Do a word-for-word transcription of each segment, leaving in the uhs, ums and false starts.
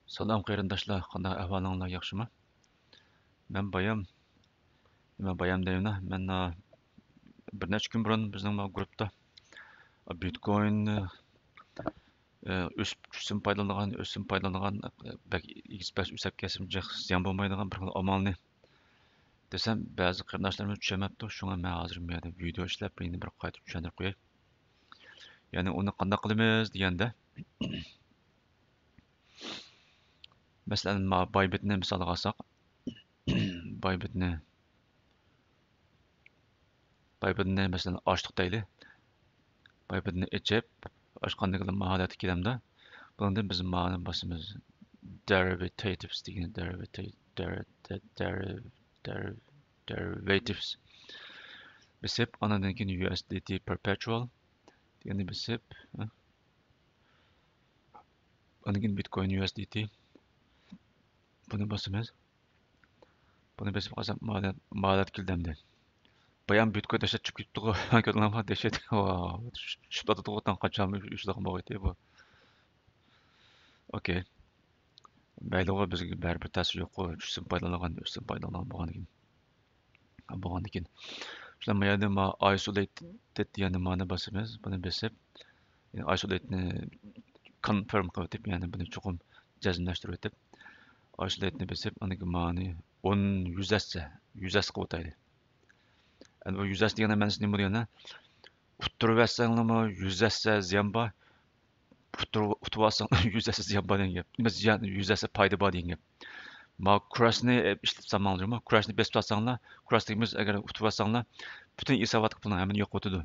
سالام قېرىنداشلار، قانداق ئەھۋالىڭلار، ياخشىمۇ؟ مەن بايام، نېمە بايام دەيمەن، مەن، ئا، بىر نەچچە كۈن بۇرۇن بىزنىڭ مانا گۇرۇپتا بىتكويىننى، ئە، ئۆسۈپ چۈشسىمۇ پايدىلانىدىغان، ئۆسسىمۇ پايدىلانىدىغان، بەك ئېگىز پەس ئۆسۈپ كەتسىمۇ جىق زىيان بولمايدىغان بىر خىل ئامالنى دېسەم، بەزى قېرىنداشلىرىمىز چۈشەنمەپتۇ. شۇڭا مەن ھازىر بۇ يەردە ۋىدېئو ئىشلەپ، يەنە بىر قايتا چۈشەندۈرۈپ قوياي. يەنى ئۇنى قانداق قىلىمىز دېگەندە، مەسىلەن، ما بايبىتنى مىسالغا ئالساق، بايبىتنى، بايبىتنى مەسىلەن ئاچتۇق دەيلى. بايبىتنى ئېچىپ، ئاچقاندىن كېيىن ما ھالەتكە كېلەمدۇ. بۇنىڭدىن بىز مانى باسىمىز. Derivatives دېگەن، derivati-، deri-، de-، deri-، deri-، derivatives بېسىپ، ئاندىن كېيىن يۇ ئېس دى تى perpetual دېگەننى بېسىپ، ھە؟ ئاندىن كېيىن بىتكوين يۇ ئېس دى تى. بۇنى باسىمىز. بۇنى بېسىپ قالسام، مالىيات، مالىيات كىلدەمدى. بايام بىتكوين دەھشەت چۈشۈپ كېتىپتىغۇ. كۆردۈڭلارمۇ؟ دەھشەت. ۋاۋ، چۈشۈپ، چۈشۈپ تۇراتتىغۇ، تاڭ قاچانمۇ ئۆچىدىغان بولغىيتى بۇ. ئوكەي. مەيلىغۇ، بىزگە بەرىبىر تەسىرى يوققۇ، چۈشسىمۇ پايدىلانغان، ئۆسسىمۇ پايدىلانغان بولغاندىكىن. بولغاندىكىن. شۇنداق ما يەردە ما isolated دېگەننى مانى باسىمىز. بۇنى بېسىپ، يەنى isolateنى confirm قىلىۋېتىپ، يەنى بۇنى چوقۇم جەزملەشتۈرۈۋېتىپ، isolateنى بېسىپ، ئاندىن كېيىن مانى ئون يۈز ئەسسە، يۈز ئەسسە قىلىۋېتەيلى. ئەمدى بۇ يۈز ئەسسە دېگەننىڭ مەنىسى نېمە دېگەندە، ئۇتتۇرۇۋەتسەڭلارمۇ يۈز ئەسسە زىيان بار، ئۇتۇۋالساڭ يۈز ئەسسە زىيان بار دېگەن گەپ. نېمە زىيان، يۈز ئەسسە پايدا بار دېگەن گەپ. ما كراشنى ئىشلىتىپ سالماڭلار جۇمۇ. كراشنى بېسىپ سالساڭلار، كراش دېگىنىمىز ئەگەر ئۇتۇۋالساڭلار، پۈتۈن ھېساباتتىكى پۇلنىڭ ھەممىنى يوقىتىدۇ.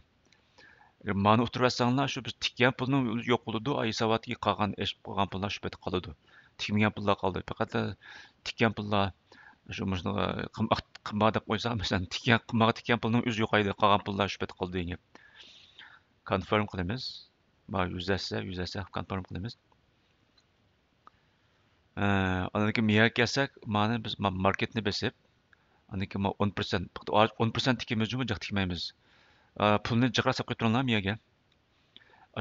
ئەگەر مانى ئۇتتۇرۇۋەتسەڭلار، شۇ بىز تىككەن پۇلنىڭ ئۆزى يوق بولىدۇ، ھېساباتتىكى قالغان ئېشىپ قالغان پۇللار شۇ پېتى قالىدۇ. تىكمىگەن پۇللار قالىدۇ. پەقەت تىككەن پۇللار، شۇ مۇشۇنىڭغا قىمار دەپ قويساق، مەسىلەن، تىككەن، قىمارغا تىككەن پۇلنىڭ ئۆزى يوقايدۇ، قالغان پۇللار شۇ پېتى قالىدۇ دېگەن گەپ. كونفىرم قىلىمىز. ما يۈز ئەسسە، يۈز ئەسسە كونفىرم قىلىمىز. ئاندىن كېيىن مىيەگە كەلسەك، مانى بىز ما ماركېتنى بېسىپ، ئاندىن كېيىن ما ئون پىرسەنت، ئون پىرسەنت تىكىمىز جۇمۇ، جىق تىكمەيمىز. پۇلنى جىقراق سېلىپ قويۇپ تۇرۇڭلار مىيەگە.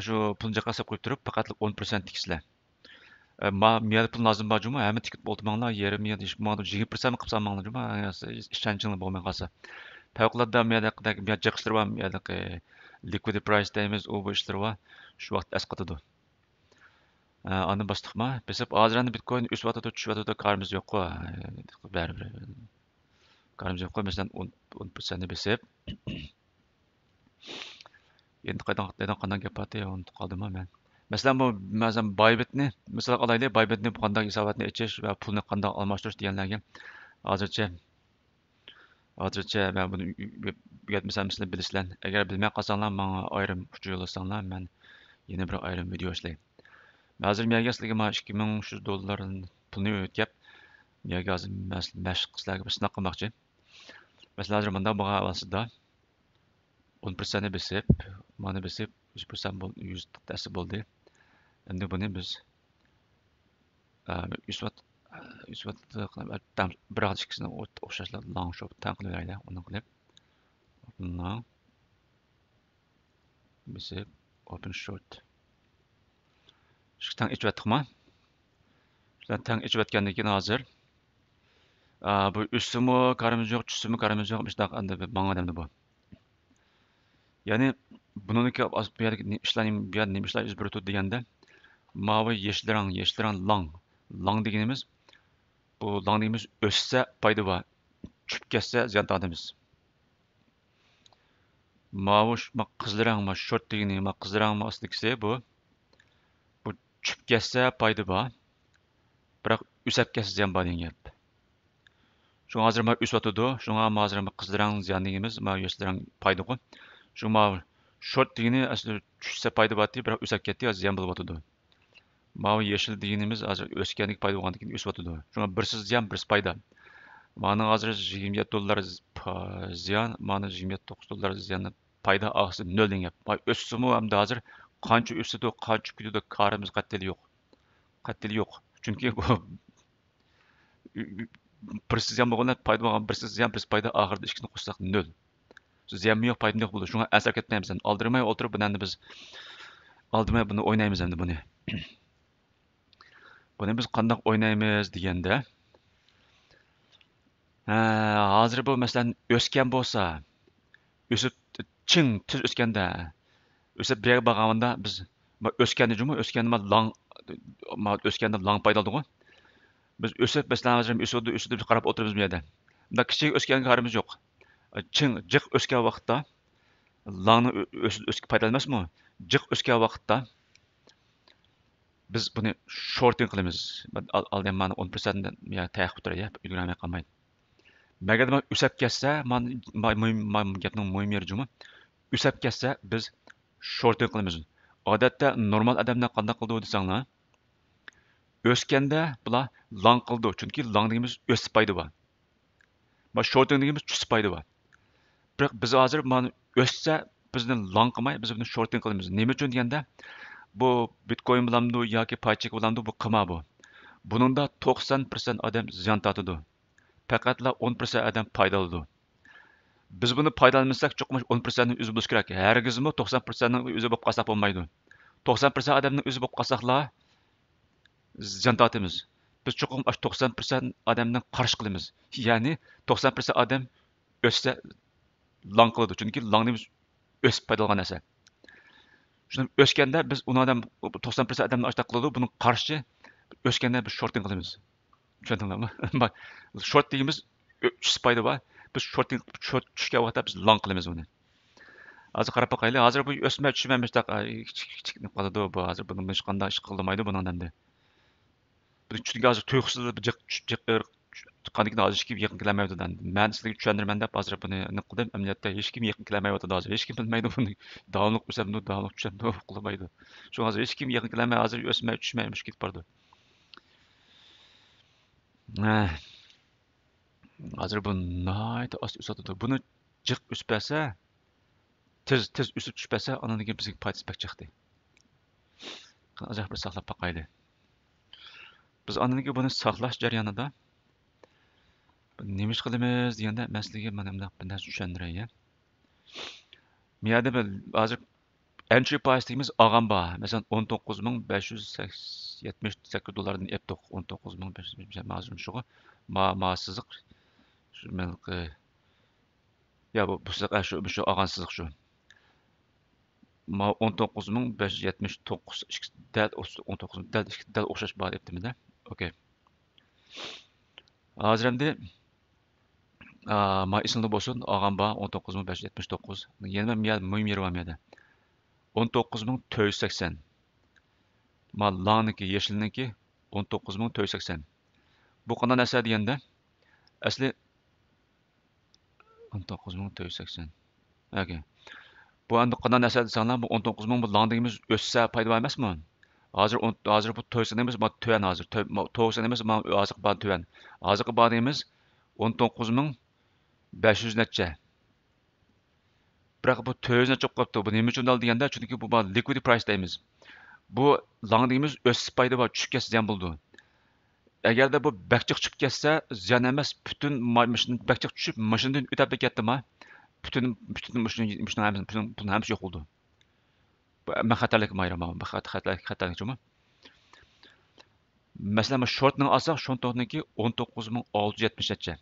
شۇ پۇلنى جىقراق سېلىپ قويۇپ تۇرۇپ، پەقەتلا ئون پىرسەنت تىكىسىلەر. ما مىيەدە پۇل لازىم بار جۇمۇ، ھەممە تىكىپ ئولتۇرماڭلار، يېرىم مىيەدە، ماڭا يىگىرمە پىرسەنت قىلىپ سالماڭلار جۇمۇ، ئىشەنچىڭلار بولماي قالسا. پەۋقۇلئاددە مىيەدە جىق ئىشلىرى بار، مىيەدە liquidity price دەيمىز، ئۇ بۇ ئىشلىرى بار. شۇ ۋاقىت ئەسقاتىدۇ. ئاندىن باستۇقما؟ بېسىپ، ھازىر ئەمدى بىتكوين ئۆسۈۋاتىدۇ، چۈشۈۋاتىدۇ، كارىمىز يوققۇ. بەرىبىر. كارىمىز يوققۇ، مەسىلەن، ئون، ئون پىرسەنتنى بېسىپ. ئەمدى قايتىدىغان، قايتىدىغان قانداق گەپ بارتى، ئۇنتۇپ قالدىممۇ مەن. مەسىلەن، بۇ، مەسىلەن، بايبىتنى مىسالغا ئالايلى، بايبىتنى قانداق ھېساباتنى ئېچىش ۋە پۇلنى قانداق ئالماشتۇرۇش دېگەنلەرگە ھازىرچە ھازىرچە مەن بۇنى ئۆگەتمىسەم، سىلەر بىلىسىلەر. ئەگەر بىلمەي قالساڭلار، ماڭا ئايرىم ئۇچۇر يوللىساڭلار، مەن يەنە بىر ئايرىم ۋىدېئو ئىشلەي. مەن ھازىر مىيەگە سىلەرگە مانا ئىككى مىڭ ئۈچ يۈز دوللار پۇلنى ئۆتكەپ، مىيەگە ھازىر مەس-، مەشىق سىلەرگە بىر سىناق قىلماقچى. مەسىلەن، ھازىر مۇنداق بولغان ئەھۋال سىزدە. ئون پىرسەنتنى بېسىپ، مانا بېسىپ، يۈز پىرسەنت بول-، يۈز تەسى بولدى. ئەمدى بۇنى بىز، ئە، ئۈچ ۋات، ئۈچ ۋات، بىراق ئىككىسىنى ئوت-، ئوخشاشلا لانگ شورت تەڭ قىلىۋېرەيلى. ئۇنى قىلىپ، لانگ بېسىپ، ئوپېن شورت. شۇ تەڭ ئېچىۋەتتۇقما؟ شۇ تەڭ ئېچىۋەتكەندىن كېيىن ھازىر، ئا، بۇ ئۆسسىمۇ كارىمىز يوق، چۈشسىمۇ كارىمىز يوق، مۇشۇنداق ئەمدى ماڭىدۇ ئەمدى بۇ. يەنى بۇنىڭدىكى ئاز-، بۇ يەردىكى نېمە ئىشلار، بۇ يەردە نېمە ئىشلار يۈز بېرىۋاتىدۇ دېگەندە، ماۋۇ يېشىل رەڭ، يېشىل رەڭ لانگ. لانگ دېگىنىمىز، بۇ لانگ دېگىنىمىز ئۆسسە پايدا بار، چۈشۈپ كەتسە زىيان تارتىمىز. ماۋۇ ش-، ما قىزىل رەڭ، ما شورت دېگىنى، ما قىزىل رەڭ، ما ئاستىدىكىسى بۇ. بۇ چۈشۈپ كەتسە پايدا بار، بىراق ئۆسۈپ كەتسە زىيان بار دېگەن گەپ. شۇڭا ھازىر ما ئۆسۈۋاتىدۇ، شۇڭا ما ھازىر ما قىزىل رەڭ زىيان دېگىنىمىز، ما يېشىل رەڭ پايدىغۇ. شۇڭا ما شورت دېگىنى ئەسلى چۈشسە پايدا بارتى، بىراق ئۆسۈپ كەتتى، ھازىر زىيان بولۇۋاتىدۇ. ماۋۇ يېشىل دېگىنىمىز ھازىر ئۆسكەندىكى پايدا بولغاندىكىن ئۆسۈۋاتىدۇ. شۇڭا بىرسى زىيان، بىرسى پايدا. مانىڭ ھازىر يىگىرمە يەتتە دوللار پا-، زىيان، مانا يىگىرمە يەتتە توققۇز دوللار زىيان، پايدا ئاخىرسى نۆل دېگەن گەپ. ما ئۆسسىمۇ ئەمدى ھازىر قانچە ئۆسىدۇ، قانچە چۈشۈپ كېتىدۇ، كارىمىز قەتئىيلا يوق. قەتئىيلا يوق. چۈنكى بۇ بىرسى زىيان بولغاندا پايدا بولغان، بىرسى زىيان، بىرسى پايدا، ئاخىرىدا ئىككىنى قوشساق نۆل. زىيانمۇ يوق، پايدىمۇ يوق بولىدۇ. شۇڭا ئەنسىرەپ كەتمەيمىز ئەمدى. ئالدىرىماي ئولتۇرۇپ بۇنى ئەمدى بىز، ئالدىرىماي بۇنى ئوينايمىز ئەمدى بۇنى. بۇنى بىز قانداق ئوينايمىز دېگەندە، ھە، ھازىر بۇ مەسىلەن ئۆسكەن بولسا، ئۆسۈپ چىڭ تېز ئۆسكەندە، ئۆسۈپ بىر يەرگە بارغاندا بىز، ما، ئۆسكەندە جۇمۇ، ئۆسكەندە ما لاڭ، ما، ئۆسكەندە لاڭ پايدا ئالىدىغۇ. بىز ئۆسۈپ، مەسىلەن، ھازىر ئۆسىدۇ، ئۆسىدۇ، بىز قاراپ ئولتۇرىمىز بۇ يەردە. مۇنداق كىچىك ئۆسكەنگە قارىمىز يوق. چىڭ، جىق ئۆسكەن ۋاقىتتا، لاڭنى ئۆ-، ئۆس-، ئۆسكە پايدا ئالماسمۇ؟ جىق ئۆسكەن ۋاقىتتا بىز بۇنى شورتىنگ قىلىمىز. ئال-، ئالدىن مانا ئون پىرسەنت يا تەخىپ تۇرۇپ ئۈلگۈرمەي قالمايدۇ. مەگەر دېمە ئۆسەپ كەتسە، مانا، ما-، مۇھىم، ما-، گەپنىڭ مۇھىم يېرى جۇمۇ. ئۆسەپ كەتسە، بىز شورتىنگ قىلىمىز. ئادەتتە نورمال ئادەملەر قانداق قىلىدۇ دېسەڭلار، ئۆسكەندە بۇلار لانگ قىلىدۇ، چۈنكى لانگ دېگىنىمىز ئۆسۈش پايدا بار. ما شورتىنگ دېگىنىمىز چۈشۈش پايدا بار. بىراق بىز ھازىر مانا ئۆسسە، بىزنى لانگ قىلماي، بىز بۇنى شورتىنگ قىلىمىز. نېمە ئۈچۈن دېگەندە، بۇ بىتكوين بولامدۇ ياكى پايچېك بولامدۇ، بۇ قىلما بۇ. بۇنىڭدا توقسان پىرسەنت ئادەم زىيان تارتىدۇ. پەقەتلا ئون پىرسەنت ئادەم پايدا ئالىدۇ. بىز بۇنى پايدىلانمىساق، چوقۇم ئون پىرسەنتنى ئۆزى بولۇشى كېرەك. ھەرگىزمۇ توقسان پىرسەنتنىڭ ئۆزى بولۇپ قالساق بولمايدۇ. توقسان پىرسەنت ئادەمنىڭ ئۆزى بولۇپ قالساقلا، زىيان تارتىمىز. بىز چوقۇم ئاشۇ توقسان پىرسەنت ئادەمنى قارشى قىلىمىز. يەنى توقسان پىرسەنت ئادەم ئۆسسە، لانگ قىلىدۇ. چۈنكى لانگ دېگىنىمىز ئۆسۈپ پايدا ئالغان نەرسە. شۇنى ئۆسكەندە بىز ئۇنى ئادەم، توقسان پىرسەنت ئادەمنى ئاشۇنداق قىلىدۇ، بۇنىڭ قارشى ئۆسكەندە بىز شورتىنگ قىلىمىز. چۈشەندىڭلارمۇ؟ شورت دېگىنىمىز ئۆ-، چۈشۈش پايدا بار. بىز شورتىنگ، شورت چۈشكەن ۋاقىتتا بىز لانگ قىلىمىز بۇنى. ھازىر قاراپ باقايلى. ھازىر بۇ ئۆسمە چۈشمە مۇشتاق، ئاي، كىچىك، كىچىك نېمە قىلىدۇ بۇ. ھازىر بۇنىڭ ھېچقانداق ئىش قىلالمايدۇ بۇنىڭ ئەمدى. بىر چۈنكى ھازىر تۇيۇقسىز بىر جىق، جىق، جىق، قاندىكىن ھازىر ھېچكىم يېقىن كېلەلمەيۋاتىدۇ. مەن سىلەرگە چۈشەندۈرىمەن دەپ ھازىر بۇنى نېمە قىلدىم. ئەمەلىيەتتە ھېچكىم يېقىن كېلەلمەيۋاتىدۇ ھازىر. ھېچكىم بىلمەيدۇ بۇنى داۋاملىق ئۆسەمدۇ، داۋاملىق چۈشەمدۇ، قىلمايدۇ. شۇڭا ھازىر ھېچكىم يېقىن كېلەلمەي، ھازىر ئۆسمەي، چۈشمەي، مۇشۇ كېتىپ بارىدۇ. ھە. ھازىر بۇ ناھايىتى ئاستا ئۆسۈۋاتىدۇ. بۇنى جىق ئۆسۈپ بەرسە، تېز، تېز ئۆسۈپ چۈشۈپ بەرسە، ئاندىن كېيىن بىزگە پايدىسى بەك چىقتى. ئازراق بىر ساقلاپ باقايلى. بىز ئاندىن كېيىن بۇنى ساقلاش جەريانىدا نېمە ئىش قىلىمىز دېگەندە، مەن سىلەرگە مانا مۇنداق بىر نەرسە چۈشەندۈرەي. بۇ يەردە بىر ھازىر ئەنترى پرايس دېگىنىمىز ئالغان باھا. مەسىلەن، ئون توققۇز مىڭ بەش يۈز يەتمىش سەككىز دوللاردىن ئېپتۇق. ئون توققۇز مىڭ بەش يۈز يەتمىش، ھازىر شۇغۇ. ما، ما سىزىق. شۇ مەنقى. يا، بۇ، بۇ سىزىق، ئە، شۇ، شۇ ئالغان سىزىق شۇ. ما ئون توققۇز مىڭ بەش يۈز يەتمىش توققۇز، ئىككى، دەل ئون توققۇز، دەل ئىككى، دەل ئوخشاش باھا دەپتىمىز-دە. ئوكەي. ھازىر ئەمدى، ئا، ما ئېسىڭلار بولسۇن، ئالغان باھا ئون توققۇز مىڭ بەش يۈز يەتمىش توققۇز. يەنە مۇھىم يېرى بار بۇ يەردە. ئون توققۇز مىڭ تۆت يۈز سەكسەن. ما لانىڭكى، يېشىلنىڭكى ئون توققۇز مىڭ تۆت يۈز سەكسەن. بۇ قانداق نەرسە دېگەندە، ئەسلى ئون توققۇز مىڭ تۆت يۈز سەكسەن. ئوكەي. بۇ ئەمدى قانداق نەرسە دېسەڭلار، بۇ ئون توققۇز مىڭ بۇ لاڭ دېگىنىمىز ئۆسسە پايدا بار ئەمەسمۇ؟ ھازىر ئون، ھازىر بۇ تويسىن دېگىنىمىز، ما تۆۋەن ھازىر. تۆ-، ما، تويسىن دېگىنىمىز، ما ھازىرقى باھا تۆۋەن. ھازىرقى باھا دېگىنىمىز ئون توققۇز مىڭ بەش يۈز نەچچە. بىراق بۇ تۆت يۈز نەچچە بولۇپ قاپتۇ. بۇ نېمە ئۈچۈن دەل دېگەندە، چۈنكى بۇ، بۇ لىكۋىد پرايس دەيمىز. بۇ لاڭ دېگىنىمىز ئۆسسە پايدا بار، چۈشۈپ كەتسە زىيان بولىدۇ. ئەگەردە بۇ بەك جىق چۈشۈپ كەتسە، زىيان ئەمەس، پۈتۈن ما-، ماشىنا بەك جىق چۈشۈپ، ماشىنىدىن ئۆتەپ كەتتىما، پۈتۈن، پۈتۈن ماشىنا، ماشىنىنىڭ ھەممىسى، پۈتۈن پۇلنىڭ ھەممىسى يوق بولىدۇ. بۇ ئەمما خەتەرلىك مايرا، بۇ خەت-، خەتەرلىك، خەتەرلىك جۇمۇ. مەسىلەن، بۇ شورتنىڭ ئالساق، شورتنىڭكى ئون توققۇز مىڭ ئالتە يۈز يەتمىش نەچچە.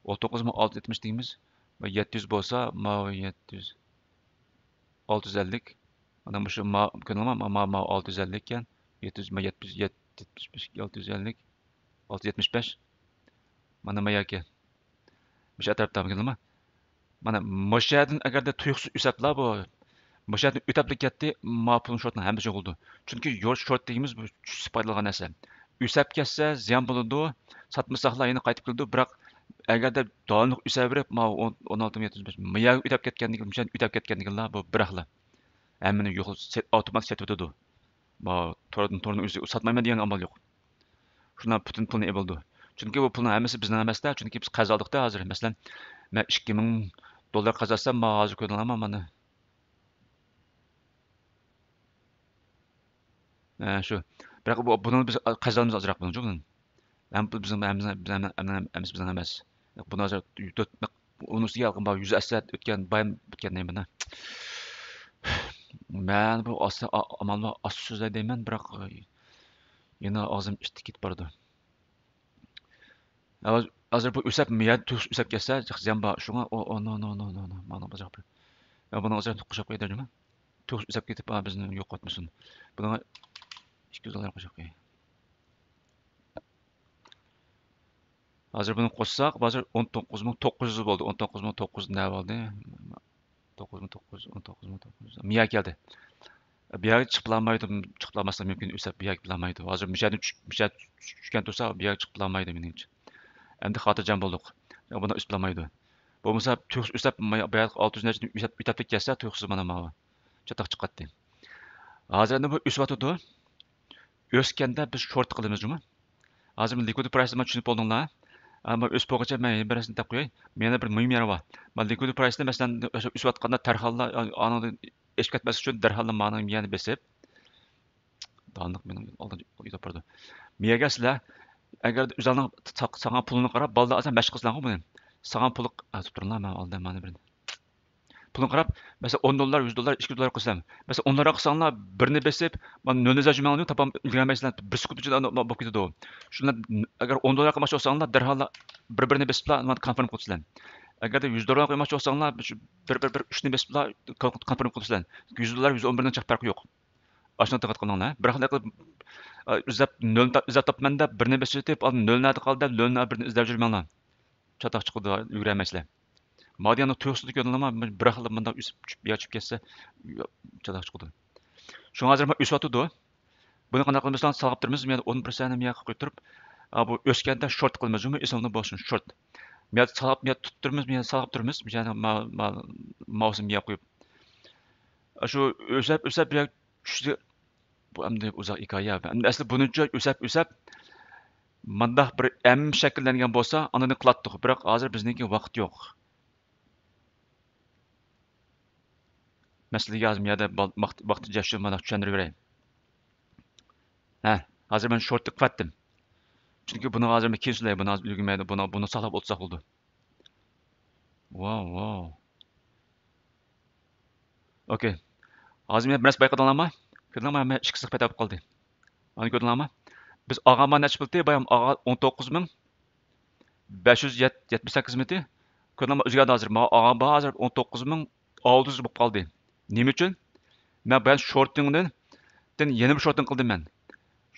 ئون توققۇز مىڭ ئالتە يۈز يەتمىش دېگىنىمىز، بۇ يەتتە يۈز بولسا، ماۋۇ يەتتە يۈز، ئالتە يۈز ئەللىك. ئانا مۇشۇ ما-، كۆرۈڭلارمۇ، ما-، ما-، ماۋۇ ئالتە يۈز ئەللىك ئىكەن. يەتتە يۈز، ما-، يەتتە يۈز، يەتتە يۈز يەتمىش بەش، ئالتە يۈز ئەللىك، ئالتە يۈز يەتمىش بەش. مانا ما ياكى. مۇشۇ ئەتراپتا، كۆرۈڭلارمۇ؟ مانا مۇشۇ يەردىن ئەگەردە تۇيۇقسىز ئۆسەپلا بۇ، مۇشۇ يەردىن ئۆتەپلا كەتتى، ما پۇلنىڭ شورتىنىڭ ھەممىسى يوقىلىدۇ. چۈنكى يور-، شورت دېگىنىمىز بۇ چۈشۈپ پايدا ئالغان نەرسە. ئۆسەپ كەتسە زىيان بولىدۇ، ساتمىساقلا يەنە قايتىپ كېلىدۇ، بىراق ئەگەردە داۋاملىق ئۆسەۋېرىپ، ما ئون، ئون ئالتە مىڭ يەتتە يۈز بەش، ما يەرگە ئۆتەپ كەتكەندىن كېيىن، مۇشۇ يەردىن ئۆتەپ كەتكەندىن كېيىنلا بۇ بىراقلا ھەممىنى يوقىتىپ، ئاپتوماتىك سېتىۋېتىدۇ. ما تور-، تورنىڭ ئۆزى ساتمايمەن دېگەن ئامال يوق. شۇنداق پۈتۈن پۇلنى ئېلىۋالىدۇ. چۈنكى بۇ پۇلنىڭ ھەممىسى بىزنىڭ ئەمەس-تە، چۈنكى بىز قەرز ئالدۇق-تە ھازىر. مەسىلەن، مەن ئىككى مىڭ دوللار قەرز ئالسام، ما ھازىر كۆرۈۋالامەن مانا. ھە، شۇ. بىراق بۇ، بۇنى بىز قەرز ئالىمىز ئازراق بۇنىڭچۇ بۇنى. ھەم بۇ بىزنىڭ، ھەم بىزنىڭ، بىزنىڭ، ھەم، ھەم، ھەممىسى بىزنىڭ ئەمەس. بۇنى ھازىر تۆت، ئۇنىڭ ئۈستىگە يالقۇن بار، يۈز ئەسلەت ئۆتكەن، بايام ئۆتكەن دەيمەن. مەن بۇ ئاستا، ئا-، ئامال بار، ئاستا سۆزلەي دەيمەن، بىراق، يەنە ئاغزىم ئىتتىك كېتىپ بارىدۇ. ھازىر بۇ ئۆسەپ، يەنە تۈركسى ئۆسەپ كەتسە، زىيان بار. شۇڭا، ئۇ، ئۇ، نو، نو، نو، نو، نو، مانا بۇ جاق بىر. يا، بۇنىڭ ئىچىدە قوشۇپ قوياي دەيمەن. تۈركسى ئۆسەپ كېتىپ، ئا، بىزنى يوقاتمىسۇن. بۇنىڭغا ئىككى يۈز دوللار قوشۇپ قوياي. ھازىر بۇنى قوشساق، ھازىر ئون توققۇز مىڭ توققۇز يۈز بولدى. ئون توققۇز مىڭ توققۇز يۈز نە بولدى؟ توققۇز مىڭ توققۇز يۈز، ئون توققۇز مىڭ توققۇز يۈز. مىيا كەلدى. بۇ يەرگە چىقىپ بولالمايدۇ، چىقىپ بولالماسلىقى مۇمكىن، ئۆسەپ بۇ يەرگە بولالمايدۇ. ھازىر مۇشۇ يەردىن چۈش-، مۇشۇ يەردە چۈشكەن تۇرسا، بۇ يەرگە چىقىپ بولالمايدۇ مېنىڭچە. ئەمدى خاتىرجەم بولدۇق. بۇنى ئۆسۈپ بولالمايدۇ. بولمىسا، تۈركسى ئۆسەپ، ما-، بۇ يەردە ئالتە يۈز نەچچە ئۆسەپ، ئۆتەپ كەتسە، تۈركسى مانا ماۋۇ. چاتاق چىقاتتى. ھازىر ئەمدى بۇ ئۆسۈۋاتىدۇ. ئۆسكەندە بىز شورت قىلىمىز جۇمۇ. ھازىر لىكۋىد پرايسنى چۈشىنىپ بولدۇڭلار. ئەمما ئۆسۈپ بولغۇچە مەن يەنە بىر نەرسىنى دەپ قوياي. مەن يەنە بىر مۇھىم يەر بار. مانا لىكۋىد پرايسنى مەسىلەن ئۆسۈۋاتقاندا دەرھاللا ئانىڭدىن ئېشىپ كەتمەسلىك ئۈچۈن دەرھاللا مانىڭ يەنە بېسىپ. داڭلىق مېنىڭ ئالدىدا ئۆتۈپ بارىدۇ. مىيەگە سىلەر ئەگەر ئۆزۈڭنىڭ سا-، ساڭا پۇلىنى قاراپ، بالىلار ئازراق مەشىق قىلسىلەرغۇ بۇنى. ساڭا پۇل، ھە، تۇرۇڭلار، مەن ئالدىم مانا بىرنى. پۇلۇڭ قاراپ، مەسىلەن، ئون دوللار، يۈز دوللار، ئىككى يۈز دوللار قىلسام، مەسىلەن، ئون دوللار قىلساڭلار، بىرنى بېسىپ، مانا نۆلنى زاجماڭلار تاپام ئۈلگۈرمەيسىلەر، بىر سېكۇنت ئىچىدە بولۇپ كېتىدۇ. شۇنداق، ئەگەر ئون دوللار قىلماقچى بولساڭلار، دەرھال بىر بىرنى بېسىپلا مانا كونفىرم قىلىسىلەر. ئەگەردە يۈز دوللار قىلماقچى بولساڭلار، شۇ بىر، بىر، بىر، ئۈچنى بېسىپلا كونفىرم قىلىسىلەر. يۈز دوللار، يۈز ئون بىردىن جىق پەرقى يوق. ئاشۇنى دىققەت قىلىڭلار. بىر خىل قىلىپ، ئىزدەپ، نۆلنى تا-، ئىزدەپ تاپىمەن دەپ، بىرنى بېسىۋېتىپ، ئاندىن نۆل نەدە قالدى دەپ، نۆل نە بىرنى ئىزدەپ يۈرمەڭلار. چاتاق چىقىدۇ، يۈگۈرەلمەيسىلەر. مادىيانىڭ تۇيۇقسىزلىك يولىنىمۇ بىر خىل مۇنداق ئۆسۈپ چۈشۈپ، يا چۈشۈپ كەتسە، چاتاق چىقىدۇ. شۇڭا ھازىر مانا ئۆسۈۋاتىدۇ. بۇنى قانداق قىلىمىز؟ سالغاپ تۇرىمىز، مەيلى ئون پىرسەنت ياقى قويۇپ تۇرۇپ، ئا، بۇ ئۆسكەندە شورت قىلىمىز جۇمۇ، ئېسىڭلاردا بولسۇن، شورت. مەيلى سالغاپ، مەيلى تۇتۇپ تۇرىمىز، مەيلى سالغاپ تۇرىمىز، مەيلى ما-، ما-، ماۋۇسىنى مەيلى قويۇپ. شۇ ئۆسۈپ، ئۆسۈپ، بىر چۈشتى. بۇ ئەمدى ئۇزاق ھېكايە. ئەمدى ئەسلى بۇنىڭچە ئۆسەپ، ئۆسەپ، مانداق بىر ئەم شەكىللەنگەن بولسا، ئاندىن قىلاتتۇق. بىراق ھازىر بىزنىڭكى ۋاقىت يوق. مەسىلىگە ھازىر بۇ يەردە بال-، ۋاقىت، ۋاقتىنچە شۇ مانا چۈشەندۈرۈۋېرەي. ھە، ھازىر مەن شورتنى قىلىۋەتتىم. چۈنكى بۇنى ھازىر مەن كېيىن سۆزلەي، بۇنى ھازىر ئۈلگۈرمەيدۇ، بۇنى، بۇنى ساقلاپ ئولتۇرساق بولىدۇ. ۋاۋ، ۋاۋ. ئوكەي. ھازىر مېنى بىر نەرسە بايقىدىڭلارمۇ؟ كۆردۈڭلارمۇ؟ ھەممە ئىككىسى پەيدا بولۇپ قالدى. ئانى كۆردۈڭلارمۇ؟ بىز ئالغان بار نەچچە پۇلتى؟ بايام ئالغان ئون توققۇز مىڭ بەش يۈز يەتمىش سەككىز مىتى. كۆردۈڭلارمۇ؟ ئۆزگەردى ھازىر. ماڭا ئالغان بار ھازىر ئون توققۇز مىڭ ئالتە يۈز بولۇپ قالدى. نېمە ئۈچۈن؟ مەن بايام شورتىڭدىن، دىن يەنە بىر شورتىڭ قىلدىم مەن.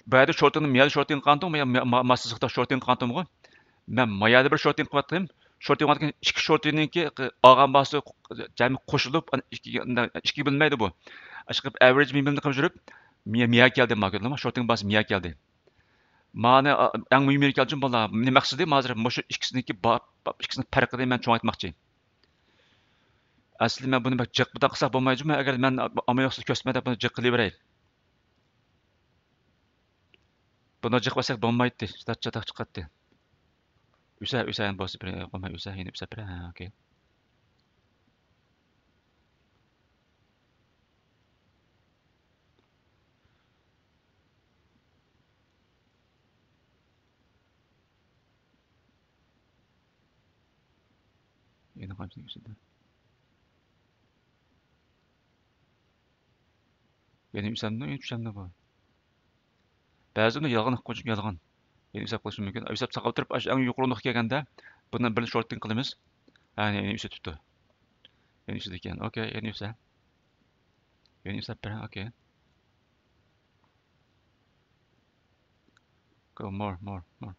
بۇ يەردە شورتىڭنى، ما يەردە شورتىڭ قىلغانتىڭ، ما، ما، ماستىسىختا شورتىڭ قىلغانتىڭغۇ. مەن ما يەردە بىر شورتىڭ قىلىۋاتقىنىم. شورتىڭ قىلىۋاتقان ئىككى شورتىڭنىڭكى ئالغان باھاسى جەمئىي قوشۇلۇپ، ئانا ئىككىگە، ئىككىگە بۆلۈنمەيدۇ بۇ. ئىشقىلىپ، ئەۋرېج مىنىمۇمنى قىلىپ يۈرۈپ، مىيا، مىيا كەلدى، ما كۆردۈڭلارمۇ؟ شورتىڭ باھاسى مىيا كەلدى. مانا، ئەڭ مۇھىم يېرى كەلدى، بالىلار. مېنىڭ مەقسىتىم ھازىر مۇشۇ ئىككىسىنىڭكى با-، با-، ئىككىسىنىڭ پەرقىنى مەن چوڭايتماقچى. ئەسلى مەن بۇنى بەك جىق بۇنداق قىلساق بولمايدۇ جۇمۇ، ئەگەر مەن ئامال يوقسا كۆرسىتىمەن دەپ بۇنى جىق قىلىۋېرەي. بۇنى جىق بەرسەك بولمايتتى، چاتاق چىقاتتى. ئۆسە، ئۆسە، بولسا بىر قويماي ئۆسە، يەنە ئۆسە بىر، ھە، ئوكەي. يەنە قانچىلىك ئۆسىدۇ؟ يەنە ئۆسەمدۇ، يەنە چۈشەمدۇ بۇ؟ بەزىدە يالغان، قوشۇپ يالغان. يەنە ھېساب قىلىشى مۇمكىن. ھېساب ساقلاپ تۇرۇپ، ئاشۇ ئەڭ يۇقىرى نۇقتىغا كەلگەندە، بۇنى بىر شورتىنگ قىلىمىز. ھە، يەنە ئۆسۈۋېتىپتۇ. يەنە ئۆسىدىكەن. ئوكەي، يەنە ئۆسە. يەنە ئۆسەپ بېرە، ئوكەي. Go more, more, more.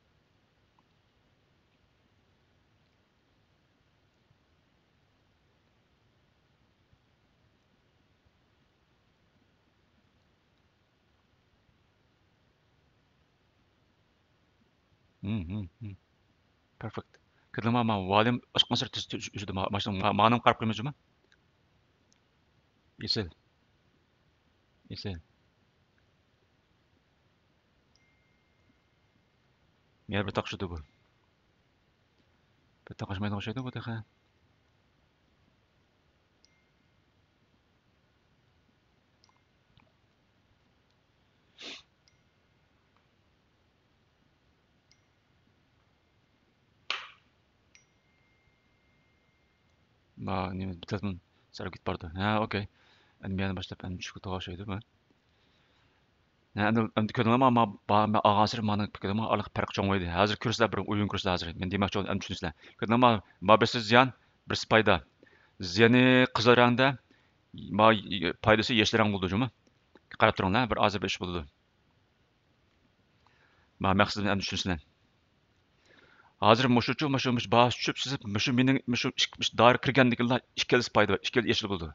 ھىم، ھىم، ھىم. پېرفېكت. كىردىما، ما، ۋاليۇم ئاشقانسېرى تېز، تېز ئۆسىدۇ. ما، ماشىنا، ما، مانىڭ قاراپ قويىمىز جۇمۇ. ئېسىل. ئېسىل. يەنە بىر تاقىشىدۇ بۇ. بىر تاقاشمايدىغان ئوخشايدۇ بۇ تېخى. ما، نېمە، بىتەتمىن سەرگىت باردى. ھە، ئوكەي. ئەمدى يەنە باشلاپ، ئەمدى چۈشكە توغرا ئوخشايدۇ بۇ. ئەمدى، ئەمدى كۆردۈڭلارمۇ؟ ما، ما، ما ئالغانسېرى مانىڭ، كۆردۈڭلارمۇ؟ ئارىلىق پەرق چوڭىيدى. ھازىر كۆرىسىلەر، بىر ئويۇن كۆرىسىلەر ھازىر. مەن دېمەكچى بولغان، ئەمدى چۈشىنىسىلەر. كۆردۈڭلارمۇ؟ ما بىرسى زىيان، بىرسى پايدا. زىيىنى قىزىل رەڭدە، ما، پايدىسى يېشىل رەڭ بولىدۇ جۇمۇ. قاراپ تۇرۇڭلار، بىر ھازىر بىر ئىش بولىدۇ. ما مەقسىتىمنى ئەمدى چۈشىنىسىلەر. ھازىر مۇشۇچۇ، مۇشۇ، مۇشۇ باھا چۈشۈپ سىزىپ، مۇشۇ مېنىڭ، مۇشۇ ئىك-، مۇشۇ دائىرە كىرگەندىكىنلا ئىككىلىسى پايدا بار، ئىككىلىسى يېشىل بولىدۇ.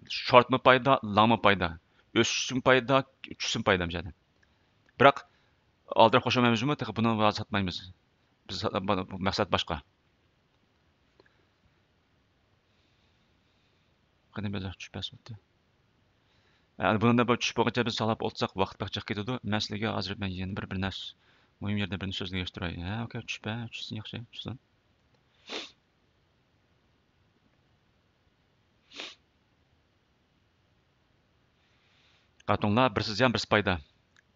شورتمۇ پايدا، لونگمۇ پايدا. ئۆسۈشمۇ پايدا، چۈشۈشمۇ پايدا مۇشۇ يەردە. بىراق، ئالدىراپ خوشلىمايمىزمۇ؟ تېخى بۇنى ھازىر ساتمايمىز. بىز سات-، بۇ، بۇ مەقسەت باشقا. قېنى بەزەك چۈشۈپ بەرسۇن. ئەنە بۇنىڭدا بىر چۈش بولغۇچە بىز ساقلاپ ئولتۇرساق ۋاقىت بەك جىق كېتىدۇ. مەن سىلەرگە ھازىر مەن يەنە بىر، بىر نەرسە، مۇھىم يەردە بىرنى سۆزلىگەن ئىشتۇراي. ھە، ئوكەي، چۈشۈپ بەر، چۈشسۇن، ياخشى، چۈشسۇن. قارىتىڭلار، بىرسى زىيان، بىرسى پايدا.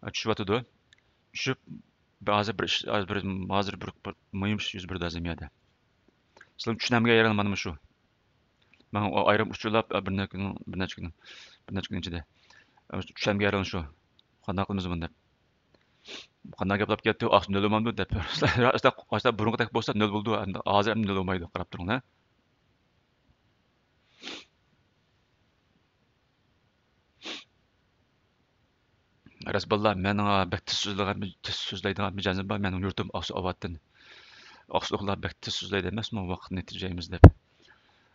چۈشۈۋاتىدۇ. چۈشۈپ، بىر، ھازىر بىر ئىش، ھازىر بىر، ھازىر بىر، بىر مۇھىم ئىش يۈز بېرىدۇ ھازىر مۇ يەردە. سىلەرنىڭ چۈشەنمىگەن يېرىڭلار مانا مۇشۇ. مانا ئۇ ئايرىم ئۇچۇرلاپ، بىر نەچچە كۈن، بىر نەچچە كۈن، بىر نەچچە كۈن ئىچىدە. چۈشەنمىگەن يېرىڭلار شۇ. قانداق قىلىمىز بۇنى دەپ. قانداق گەپلەپ كەتتى، ئاقسا نۆل بولمامدۇ دەپ. ئاشتا، ئاشتا بۇرۇنقىدەك بولسا نۆل بولىدۇ، ئەمدى ھازىر ئەمدى نۆل بولمايدۇ، قاراپ تۇرۇڭلار. راست بالىلار، مېنىڭ بەك تېز سۆزلەيدىغان، تېز سۆزلەيدىغان مىجەزىم بار. مېنىڭ يۇرتۇم ئاقسۇ ئاۋاتتىن. ئاقسۇلۇقلار بەك تېز سۆزلەيدۇ ئەمەسمۇ، ۋاقىتنى تېجەيمىز دەپ.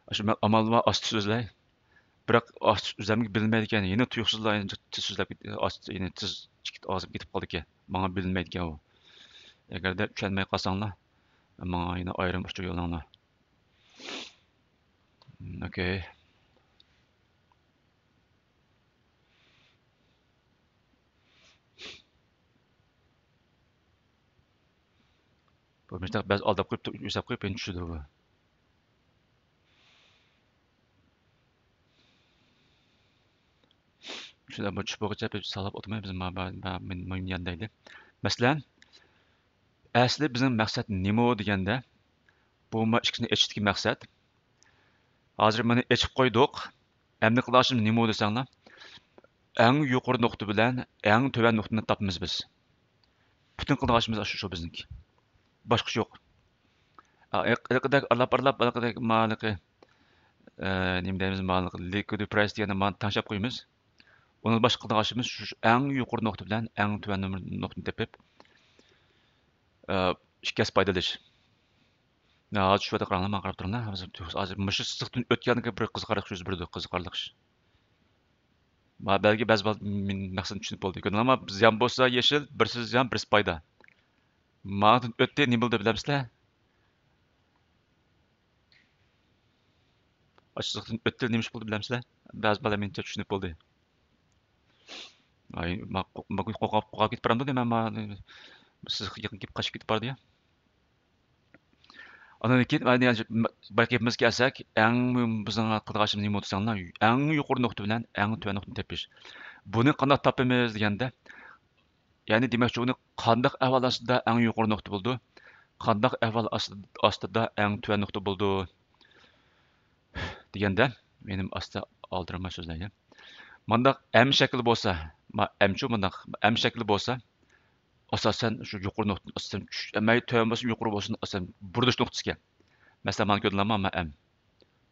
ئاشۇ مەن ئامال بار ئاستا سۆزلەي. بىراق ئاستا ئۆزۈمگە بىلىنمەيدىكەن، يەنە تۇيۇقسىزلا يەنە تېز سۆزلەپ كېت-، ئاستا، يەنە تېز چىقىپ ئاغزىمدىن كېتىپ قالىدىكەن. ماڭا بىلىنمەيدىكەن ئۇ. ئەگەردە چۈشەنمەي قالساڭلار، ماڭا يەنە ئايرىم ئۇچۇر يوللاڭلار. ئوكەي. بۇ مۇشۇنداق بەزى ئالداپ قويۇپ، ئۆسەپ قويۇپ، يەنە چۈشىدۇ بۇ. شۇنداق بۇ چۈش بولغۇچە بىز ساقلاپ ئولتۇرماي، بىز ما-، ما-، ما-، مۇھىم يەرنى دەيلى. مەسىلەن، ئەسلى بىزنىڭ مەقسەت نېمە دېگەندە، بۇ ما ئىككىسىنى ئېچىشتىكى مەقسەت. ھازىر مانا ئېچىپ قويدۇق. ئەمدى قىلىدىغان ئىشىمىز نېمە دېسەڭلار، ئەڭ يۇقىرى نۇقتا بىلەن ئەڭ تۆۋەن نۇقتىنى تاپىمىز بىز. پۈتۈن قىلىدىغان ئىشىمىز ئاشۇ، شۇ بىزنىڭكى. باشقىسى يوق. ئا، ھېلىقىدەك ئارىلاپ، ئارىلاپ، ھېلىقىدەك مانىقى، ئە، نېمە دەيمىز، مانىقى لىكۋىد پرايس دېگەننى مانا تەڭشەپ قويىمىز. ئۇنىڭ باشقا قىلىدىغان ئىشىمىز شۇ ئەڭ يۇقىرى نۇقتا بىلەن ئەڭ تۆۋەن نۇقتىنى تېپىپ، ئە، ئىككى ھەسسە پايدىلىنىش. ھازىر شۇ يەردە قاراڭلار، ماڭا قاراپ تۇرۇڭلار. ھازىر، ھازىر مۇشۇ سىزىقتىن ئۆتكەندىكى بىر قىزىقارلىق يۈز بېرىدۇ، قىزىقارلىق ئىش. ما-، بەلكى بەزى بالىلار مېنىڭ مەقسىتىمنى چۈشىنىپ بولدى. كۆردۈڭلارمۇ؟ زىيان بولسا يېشىل، بىرسى زىيان، بىرسى پايدا. ماڭىدىن ئۆتتى، نېمە بولدى بىلەمسىلەر؟ ئاشۇ سىزىقتىن ئۆتتى، نېمە ئىش بولدى بىلەمسىلەر؟ بەزى بالىلار مېنىڭچە چۈشىنىپ بولدى. ئاي، ما-، قو-، ما-، قورقۇپ، قورقۇپ كېتىپ بارامدۇ دەيمەن، ما-، سىزىققا يېقىن كېلىپ قاچىپ كېتىپ باردى يا. ئاندىن كېيىن، بايىقى گېپىمىزگە كەلسەك، ئەڭ مۇھىم بىزنىڭ قىلىدىغان ئىشىمىز نېمە دېسەڭلار، ئەڭ يۇقىرى نۇقتا بىلەن ئەڭ تۆۋەن نۇقتىنى تېپىش. بۇنى قانداق تاپىمىز دېگەندە، يەنى دېمەكچى، ئۇنى قانداق ئەھۋال ئاستىدا ئەڭ يۇقىرى نۇقتا بولىدۇ، قانداق ئەھۋال ئاستىدا، ئاستىدا ئەڭ تۆۋەن نۇقتا بولىدۇ دېگەندە، مېنىڭ ئاستا ئالدىرىماي سۆزلەيلى. مانداق ئەم شەكلى بولسا، ما-، ئەمچۇ مانداق، ئەم شەكلى بولسا، ئاساسەن شۇ يۇقىرى نۇقتىدىن ئاساسەن چۈش-، مەيلى تۆۋەن بولسۇن، يۇقىرى بولسۇن، ئاساسەن بۇرۇلۇش نۇقتىسى ئىكەن. مەسىلەن، مانا كۆردۈڭلارمۇ، مانا ئەم.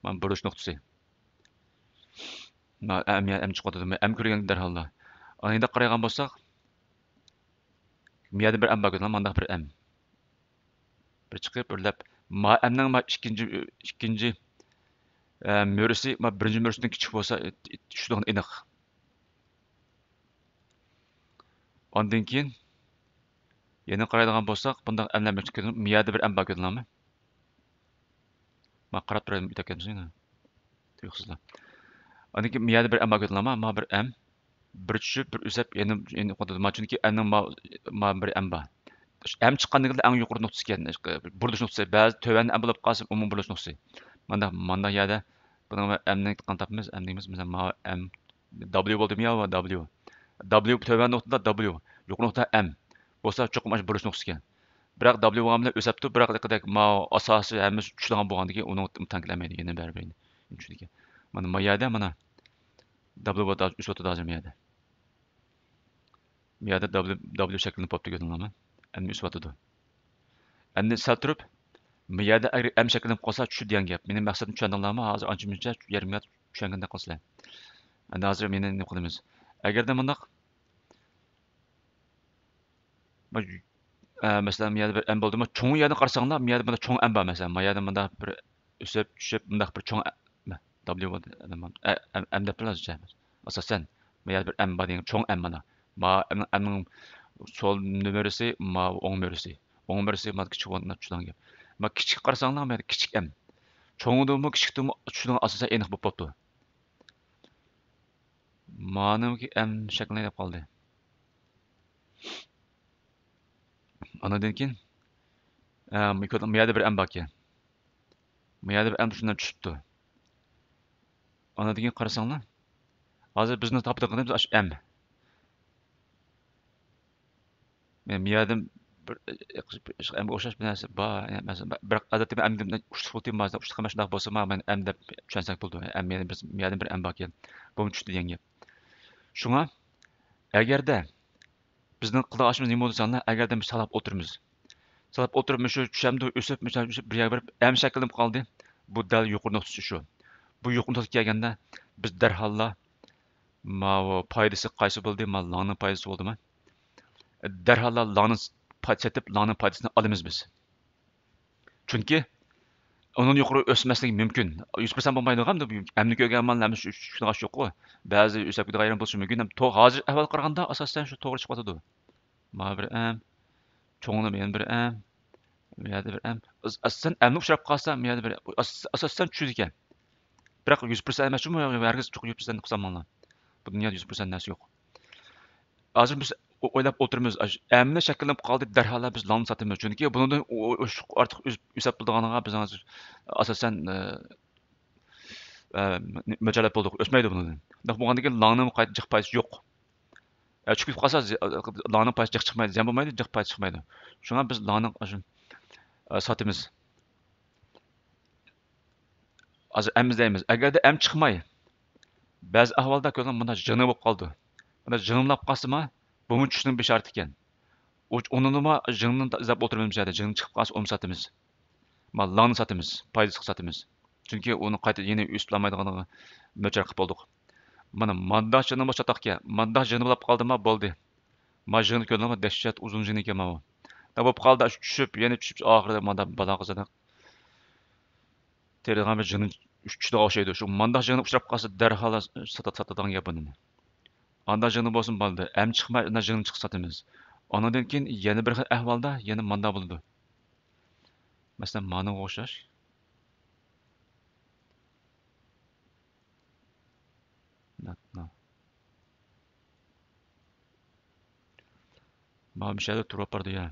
مانا بۇرۇلۇش نۇقتىسى. مانا ئەم، يا ئەم چىقىۋاتىدۇ، مانا ئەم كۆرگەن دەرھاللا. ئانا يانداق قارايدىغان بولساق، مۇ يەردە بىر ئەم بار كۆردۈڭلارمۇ، مانداق بىر ئەم. بىر چىقىپ، بىرلەپ، ما ئەمنىڭ ما ئىككىنچى، ئىككىنچى، ئە، مۈرىسى، ما بىرىنچى مۈرىسىدىن كىچىك بولسا، ئە، چۈشىدىغىنى ئېنىق. ئاندىن كېيىن يەنە قارايدىغان بولساق، بۇنداق ئەملەر مەۋجۇت. مۇ يەردە بىر ئەم بار كۆردۈڭلارمۇ؟ ما قاراپ تۇراي، يېتەكلەمسىڭ يەنە. تۇيۇقسىزلا. ئاندىن كېيىن مۇ يەردە بىر ئەم بار كۆردۈڭلارمۇ؟ ما بىر ئەم. بىر چۈشۈپ، بىر ئۆسەپ، يەنە، يەنە قوندۇردى. ما چۈنكى ئەمنىڭ ما، ما بىر ئەم بار. ئەم چىققاندىكىن ئەڭ يۇقىرى نۇقتىسى ئىكەن، بۇرۇلۇش نۇقتىسى. بەزى تۆۋەن ئەم بولۇپ قالسا، ئومۇمىي بۇرۇلۇش نۇقتىسى. مانا، مانا يەردە بۇنىڭ ئەمنى قانداق تاپىمىز؟ ئەم دەيمىز، مانا، ما ئەم، دابليۇ بولدىمۇ يا، دابليۇ. دابليۇ تۆۋەن نۇقتىدا دابليۇ، يۇقىرى نۇقتا ئەم. بولسا چوقۇم ئاشۇ بۇرۇلۇش نۇقتىسى ئىكەن. بىراق دابليۇ بولغان بىلەن ئۆسەپتۇ، بىراق دەقىق ماۋۇ ئاساسىي ھەممىسى چۈشىدىغان بولغاندىكىن ئۇنىڭ تەڭ كېلەلمەيدۇ، يەنە بەرىبىر. چۈشىدىكەن. مانا، ما يەردە، مانا، دابليۇ ئۆسۈۋاتىدۇ ھازىر ما يەردە. بۇ يەردە دابليۇ، دابليۇ شەكىللىنىپ قاپتۇ، كۆردۈڭلارمۇ؟ ئەمدى ئۆسۈۋاتىدۇ. ئەمدى سەل تۇرۇپ، بۇ يەردە ئەگەر ئەم شەكىللىنىپ قالسا، چۈشىدۇ دېگەن گەپ. مېنىڭ مەقسەتنى چۈشەندىڭلارمۇ؟ ھازىر ئانچە مۇنچە يېرىم ياق چۈشەنگەندەك قىلىسىلەر. ئەمدى ھازىر مېنى نېمە قىلىمىز؟ ئەگەردە مۇنداق، مە-، ئە، مەسىلەن، بۇ يەردە بىر ئەم بولدىمۇ؟ چوڭ يەردىن قارىساڭلار، بۇ يەردە مۇنداق چوڭ ئەم بار، مەسىلەن، ما يەردە مۇنداق بىر ئۆسۈپ چۈشۈپ، مۇنداق بىر چوڭ ئە-، مە-، دابليۇ بولدى. ئە، ئەم، ئەم دەپ بىلىمىز. ئاساسەن، ما يەردە بىر ئەم بار دېگەن، چوڭ ئەم مانا. ما ئەمنىڭ، ئەمنىڭ سول مۈرىسى، ما ئوڭ مۈرىسى. ئوڭ مۈرىسى ما كىچىك بولغان چۈشىدىغان گەپ. ما كىچىككە قارىساڭلار، ما يەردە كىچىك ئەم. چوڭدىمۇ، كىچىكتىمۇ چۈشىدىغان ئاساسەن ئېنىق بولۇپ قاپتۇ. مانىڭكى ئەم شەكلىنى ئېلىپ قالدى. ئاندىن كېيىن، ئە، مۇ يەردە بىر ئەم باركەن. مۇ يەردە بىر ئەم شۇنداق چۈشۈپتۇ. ئاندىن كېيىن قارىساڭلار، ھازىر بىزنىڭ تاپىدىغىنىمىز ئاشۇ ئەم. مەن مۇ يەردىن بىر، ئەمگە ئوخشاش بىر نەرسە بار، مەسىلەن، بىراق ئادەتتە مەن ئەمدى ئۇچلۇق بولدى، مەسىلەن، ئۇچلۇق ئەمەس شۇنداق بولسىمۇ، مەن ئەم دەپ چۈشەنسەك بولىدۇ. ئەم، يەنە بىر، مۇ يەردىن بىر ئەم باركەن، بۇمۇ چۈشتى دېگەن گەپ. شۇڭا، ئەگەردە بىزنىڭ قىلىدىغان ئىشىمىز نېمە بولىدۇ دېسەڭلار، ئەگەردە بىز ساقلاپ ئولتۇرىمىز. ساقلاپ ئولتۇرۇپ، مۇشۇ چۈشەمدۇ ئۆسۈپ، مۇشۇ ئۆسۈپ بىر يەرگە بېرىپ ئەم شەكىللىنىپ قالدى. بۇ دەل يۇقىرى نۇقتىسى شۇ. بۇ يۇقىرى نۇقتىغا كەلگەندە، بىز دەرھاللا ماۋۇ پايدىسى قايسى بولدى؟ ماۋۇ لاننىڭ پايدىسى بولدىمۇ؟ دەرھاللا لاننى پاي-، سېتىپ، لاننىڭ پايدىسىنى ئالىمىز بىز. چۈنكى ئۇنىڭدىن يۇقىرى ئۆسمەسلىكى مۇمكىن. يۈز پىرسەنت بولمايدۇ، ئەمدى كۆرگەن مال ھەممە شۇ، شۇ، شۇنىڭغا ئوخشاش يوققۇ. بەزى ئۆسەپ كېتىدىغان يېرىمۇ بولۇشى مۇمكىن. تو-، ھازىر ئەھۋال قارىغاندا، ئاساسەن شۇ توغرا چىقىۋاتىدۇ. مانا بىر ئەم، چوڭلىما يەنە بىر ئەم، بۇ يەردە بىر ئەم. ئاس-، ئاساسەن ئەمنى ئۇچراپ قالسا، بۇ يەردە بىر ئاس-، ئاساسەن چۈشىدىكەن. بىراق يۈز پىرسەنت ئەمەسمۇ، ھەرگىز چوقۇم يۈز پىرسەنت قىلسام مانا. بۇ دۇنيادا يۈز پىرسەنت نەرسە يوق. ھازىر بىز ئو-، ئويلاپ ئولتۇرىمىز، ئاش-، ئەمدى شەكىللىنىپ قالدى، دەرھال بىز لاننى ساتىمىز. چۈنكى بۇنىڭدىن ئو-، ئو-، ئوشۇق ئارتۇق ئۆس-، ئۆسەپ بولىدىغانلىقىغا بىز ھازىر ئاساسەن، ئە، ئە، مۆلچەرلەپ بولدۇق، ئۆسمەيدۇ بۇنىڭدىن. شۇنداق بولغاندىن كېيىن لاننىڭ قايتا جىق پايدىسى يوق. ئە، چۈشۈپ قالسا، زى-، لاننىڭ پايدىسى جىق چىقمايدۇ، زىيان بولمايدۇ، جىق پايدىسى چىقمايدۇ. شۇڭا بىز لاننىڭ ئاشۇ، ئە، ساتىمىز. ھازىر ئەم ئىزدەيمىز. ئەگەردە ئەم چىقماي، بەزى ئەھۋالدا كۆرۈڭ، مۇنداق جىڭنە بولۇپ قالىدۇ. مۇنداق جىڭنىلاپ قالسىمۇ، بۇمۇ چۈشنىڭ بېشارىتى ئىكەن. ئۇ-، ئۇنىمۇ جىڭنى ئىزدەپ ئولتۇرىمىز بۇ يەردە. جىڭنە چىقىپ قالسا، ئۇنى ساتىمىز. مانا لاننى ساتىمىز. پايدىسىزغا ساتىمىز. چۈنكى ئۇنى قايتا يەنە ئۆسۈپ بولالمايدىغانلىقىغا مۆلچەر قىلىپ بولدۇق. مانا مانداق جىڭنە بولسا چاتاقكەن. مانداق جىڭنە بولاپ قالدىمۇ، بولدى. ما جىڭنى كۆردۈڭلارمۇ، دەھشەت ئۇزۇن جىڭنە ئىكەن ماۋۇ. دا بولۇپ قالدى، ئاشۇ چۈشۈپ، يەنە چۈشۈپ، ئاخىرىدا مانا بالا قىزىنى تېرىغان بىر جىڭنى چۈشىدىغان ئوخشايدۇ. شۇ مانداق جىڭنى ئۇچراپ قالسا، دەرھال ساتا-، ساتىدىغان گەپ بۇنى. ئانداق جىڭنى بولسۇن بولدى. ئەم چىقماي، ئانداق جىڭنى چىقسا ساتىمىز. ئاندىن كېيىن يەنە بىر خىل ئەھۋالدا يەنە ماندا بولىدۇ. مەسىلەن، مانىڭغا ئوخشاش. ناتنا. مانا مۇشۇ يەردە تۇرۇپ بارىدۇ يا.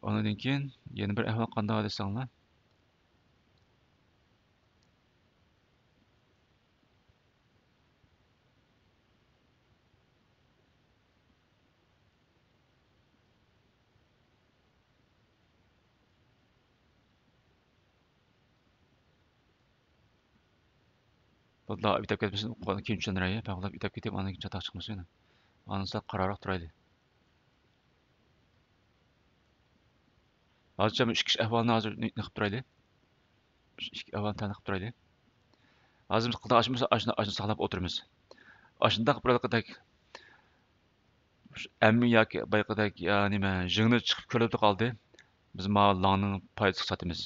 ئاندىن كېيىن يەنە بىر ئەھۋال قانداق دېسەڭلار. بولدى، ئۆتۈپ كەتمىسۇن، كېيىن چۈشەندۈرەي. بەك ئۆتۈپ كېتىپ، ئاندىن كېيىن چاتاق چىقمىسۇن. ئاندىن سەل قارارراق تۇرايلى. ھازىرچە بۇ ئىككى ئەھۋالنى ھازىر نېمە قىلىپ تۇرايلى؟ ئىككى ئەھۋالنى تەنقىد قىلىپ تۇرايلى. ھازىر بىز قىلىدىغان ئىشىمىز ئاشۇنى، ئاشۇنى ساقلاپ ئولتۇرىمىز. ئاشۇنداق بىر ھېلىقىدەك ئەمما ياكى بايىقىدەك، يا نېمە، جىڭنە چىقىپ كۆرۈلۈپ قالدى. بىز ماۋۇ لاننىڭ پايدىسىغا ساتىمىز.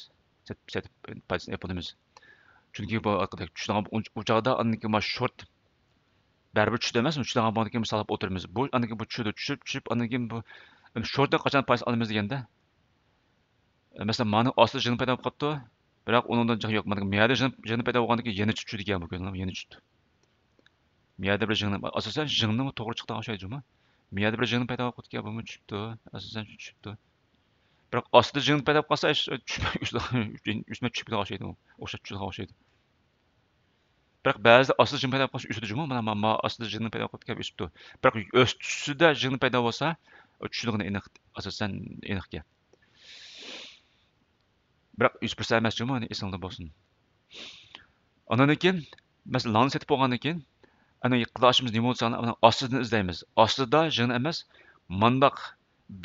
سېتىپ، سېتىپ پايدىسىنى ئېلىپ بولىمىز. چۈنكى بۇ ھېلىقىدەك چۈشىدىغان ئۇ، ئۇ چاغدا ئاندىن كېيىن مانا شورت بەرىبىر چۈشىدۇ ئەمەسمۇ؟ چۈشىدىغان بولغاندىن كېيىن ساقلاپ ئولتۇرىمىز. بۇ ئاندىن كېيىن بۇ چۈشىدۇ، چۈشۈپ، چۈشۈپ، ئاندىن كېيىن بۇ شورتتىن قاچان پايدىسىنى ئالىمىز دېگەندە، مەسىلەن، مانا ئاستىدا جىڭ پەيدا بولۇپ قاپتۇ. بىراق ئۇنىڭدىن جىق يوق. مانا مۇ يەردە جىڭ، جىڭ پەيدا بولغاندىن كېيىن يەنە چۈشتى دېگەن بۇ كۆرۈنۈپ، يەنە چۈشتى. مۇ يەردە بىر جىڭ، ئاساسەن جىڭنىڭ توغرا چىقىدىغان ئوخشايدۇ جۇمۇ. مۇ يەردە بىر جىڭ پەيدا بولۇپ قاپتىكەن، بۇمۇ چۈشۈپتۇ. ئاساسەن چۈشۈپتۇ. بىراق ئاستىدا جىڭ پەيدا بولۇپ قالسا، ئۆسمە چۈشىدىغان ئوخشايدۇ، ئوخشاپ چۈشىدىغان ئوخشايدۇ. بىراق بەزىدە ئاستىدا جىڭ پەيدا بولۇپ قالسا ئۆسىدۇ جۇمۇ. مانا، ما، ما ئاستىدا جىڭ پەيدا بولۇپ كېلىپ ئۆسۈپتۇ. بىراق ئۆستىسىدە جىڭ پەيدا بولسا، چۈشىدىغىنى ئېنىق، ئاساسەن ئېنىق گەپ. بىراق يۈز پىرسەنت ئەمەس جۇمۇ، ئېسىڭدە بولسۇن. ئاندىن كېيىن، مەسىلەن، لاننى سېتىپ بولغاندىن كېيىن، ئەنە قىلىۋاتقىنىمىز نېمە بولسا، ئاستىدىن ئىزدەيمىز. ئاستىدا يىڭنە ئەمەس، مانداق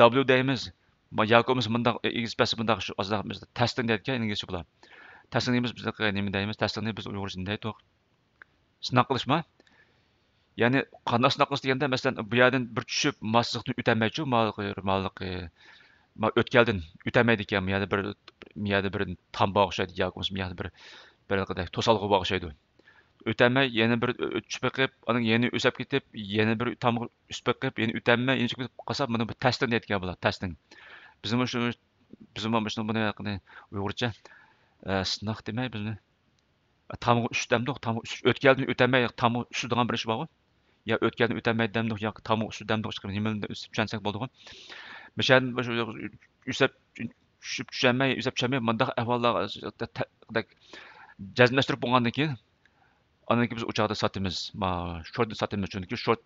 دابليۇ دەيمىز. ياكى بولمىسا مۇنداق ئېگىز پەس، مۇنداق شۇ ئازراق تەستىڭ دەيدىكەن، ئىنگلىزچە بۇلار. تەستىڭ دەيمىز، بىز نېمە دەيمىز؟ تەستىڭنى بىز ئۇيغۇرچە نېمە دەيتتۇق؟ سىناق قىلىشما. يەنى قانداق سىناق قىلىش دېگەندە، مەسىلەن، بۇ يەردىن بىر چۈشۈپ، ما سىزىقتىن ئۆتەلمەيچۇ، مالىقى، مالىقى، ما ئۆتكەلدىن ئۆتەلمەيدىكەن، بۇ يەردە بىر، بۇ يەردە بىر تام بار ئوخشايدۇ، ياكى بولمىسا بۇ يەردە بىر، بىر قىداق توسالغۇ بار ئوخشايدۇ. ئۆتەلمەي يەنە بىر چۈشۈپ بېقىپ، ئاندىن يەنە ئۆسەپ كېتىپ، يەنە بىر تامغا ئۆسۈپ بېقىپ، يەنە ئۆتەلمەي، يەنە چۈشۈپ كېتىپ قالسا، بۇنى بىر تەستىڭ دەيدىكەن بۇلار، تەستىڭ. بىزمۇ شۇ، بىزمۇ مۇشۇنى، بۇنى ھەققىنى ئۇيغۇرچە، ئە، سىناق دېمەي بىزنى. تامغا ئۈسۈش دەمدۇق، تامغا ئۈسۈش، ئۆتكەلدىن ئۆتەلمەي تامغا ئۈسۈش دېگەن بىر ئىش بارغۇ. يا ئۆتكەلدىن ئۆتەلمەي دەمدۇق، ياكى تامغا ئۈسۈش دەمدۇق، ئىشقىلىپ نېمىلەرنى ئۈستىدە چۈشەنسەك بولىدىغۇ. مىشەدىن ئۆسەپ، چۈشۈپ چۈشەلمەي، ئۆسەپ چۈشەلمەي، مۇنداق ئەھۋاللارغا جەزملەشتۈرۈپ بولغاندىن كېيىن، ئاندىن كېيىن بىز ئۇ چاغدا ساتىمىز. ما، شورتنى ساتىمىز، چۈنكى شورت،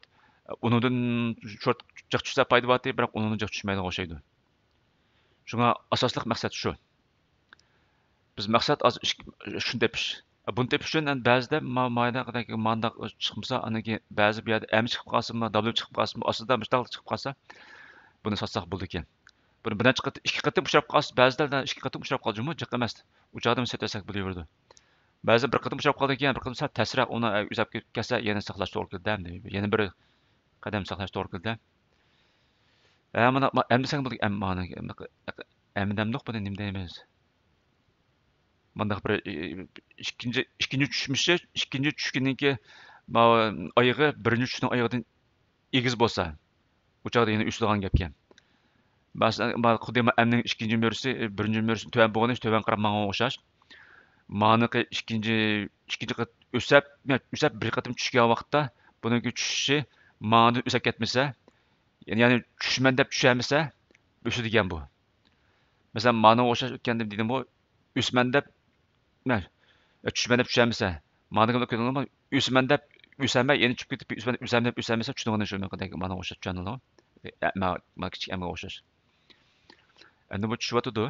ئۇنىڭدىن شورت جىق چۈشسە پايدا بارتى، بىراق ئۇنىڭدىن جىق چۈشمەيدىغان ئوخشايدۇ. شۇڭا ئاساسلىق مەقسەت شۇ. بىز مەقسەت ھازىر ئىش-، شۇنى تېپىش. بۇنى تېپىش ئۈچۈن ئەنە بەزىدە ما-، مايدا مانداق چىقمىسا، ئاندىن كېيىن بەزى بۇ يەردە ئەمە چىقىپ قالسىمۇ، دابليۇ چىقىپ قالسىمۇ، ئاستىدا مۇشۇنداق چىقىپ قالسا، بۇنى ساتساق بولىدىكەن. بۇنى بىر نەچچە قېتىم، ئىككى قېتىم ئۇچراپ قالسا، بەزىلەردە ئىككى قېتىم ئۇچراپ قالىدۇ جۇمۇ، جىق ئەمەس. ئۇ چاغدا سەتسەك بولۇۋېرىدۇ. بەزى بىر قېتىم ئۇچراپ قالىدىكەن، بىر قېتىم سەل تەسرەك، ئۇنى ئۈزەپ كەتسە يەنە ساقلاش توغرا كېلىدۇ، يەنە بىر قەدەم ساقلاش توغرا كېلىدۇ. ھە، مانا، ما-، ئەمدى سەن بۇ ئەم-، مانا، ئەمدى دەمدۇق بۇنى نېمە دەيمىز؟ مانداق بىر، ئى، ئىككىنچى، ئىككىنچى چۈشمىشى، ئىككىنچى چۈشكىنىڭكى ما-، ئايىغى بىرىنچى چۈشنىڭ ئايىغىدىن ئېگىز بولسا، ئۇ چاغدا يەنە ئۆسىدىغان گەپكەن. مەسىلەن، ما-، خۇددى ما ئەمنىڭ ئىككىنچى مۈرىسى، بىرىنچى مۈرىسى تۆۋەن بولغىنى تۆۋەن قاراپ ماڭغان ئوخشاش. مانىڭكى ئىككىنچى، ئىككىنچى قېت-، ئۆسەپ، ئۆسەپ بىر قېتىم چۈشكەن ۋاقىتتا، بۇنىڭكى چۈشۈشى ماڭىدىن ئۆسەپ كەتمىسە، يەنى، يەنى چۈشىمەن دەپ چۈشەلمىسە، ئۆسىدىكەن بۇ. مەسىلەن، مانىڭغا ئوخشاش ئۆتكەندە دېدىمغۇ، ئۆسىمەن دەپ، مە-، چۈشىمەن دەپ چۈشەلمىسە، مانا دېگەننى كۆردۈڭلارمۇ؟ ئۆسىمەن دەپ ئۆسەلمەي، يەنە چۈشۈپ كېتىپ، ئۆسىمەن، ئۆسەلمەن دەپ ئۆسەلمىسە، چۈشىنىدىغىنى شۇ مەنقىدەك، مانىڭغا ئوخشاش چۈشەندىڭلارمۇ؟ ئە، مە-، مانا كىچىك ئەمگە ئوخشاش. ئەمدى بۇ چۈشۈۋاتىدۇ.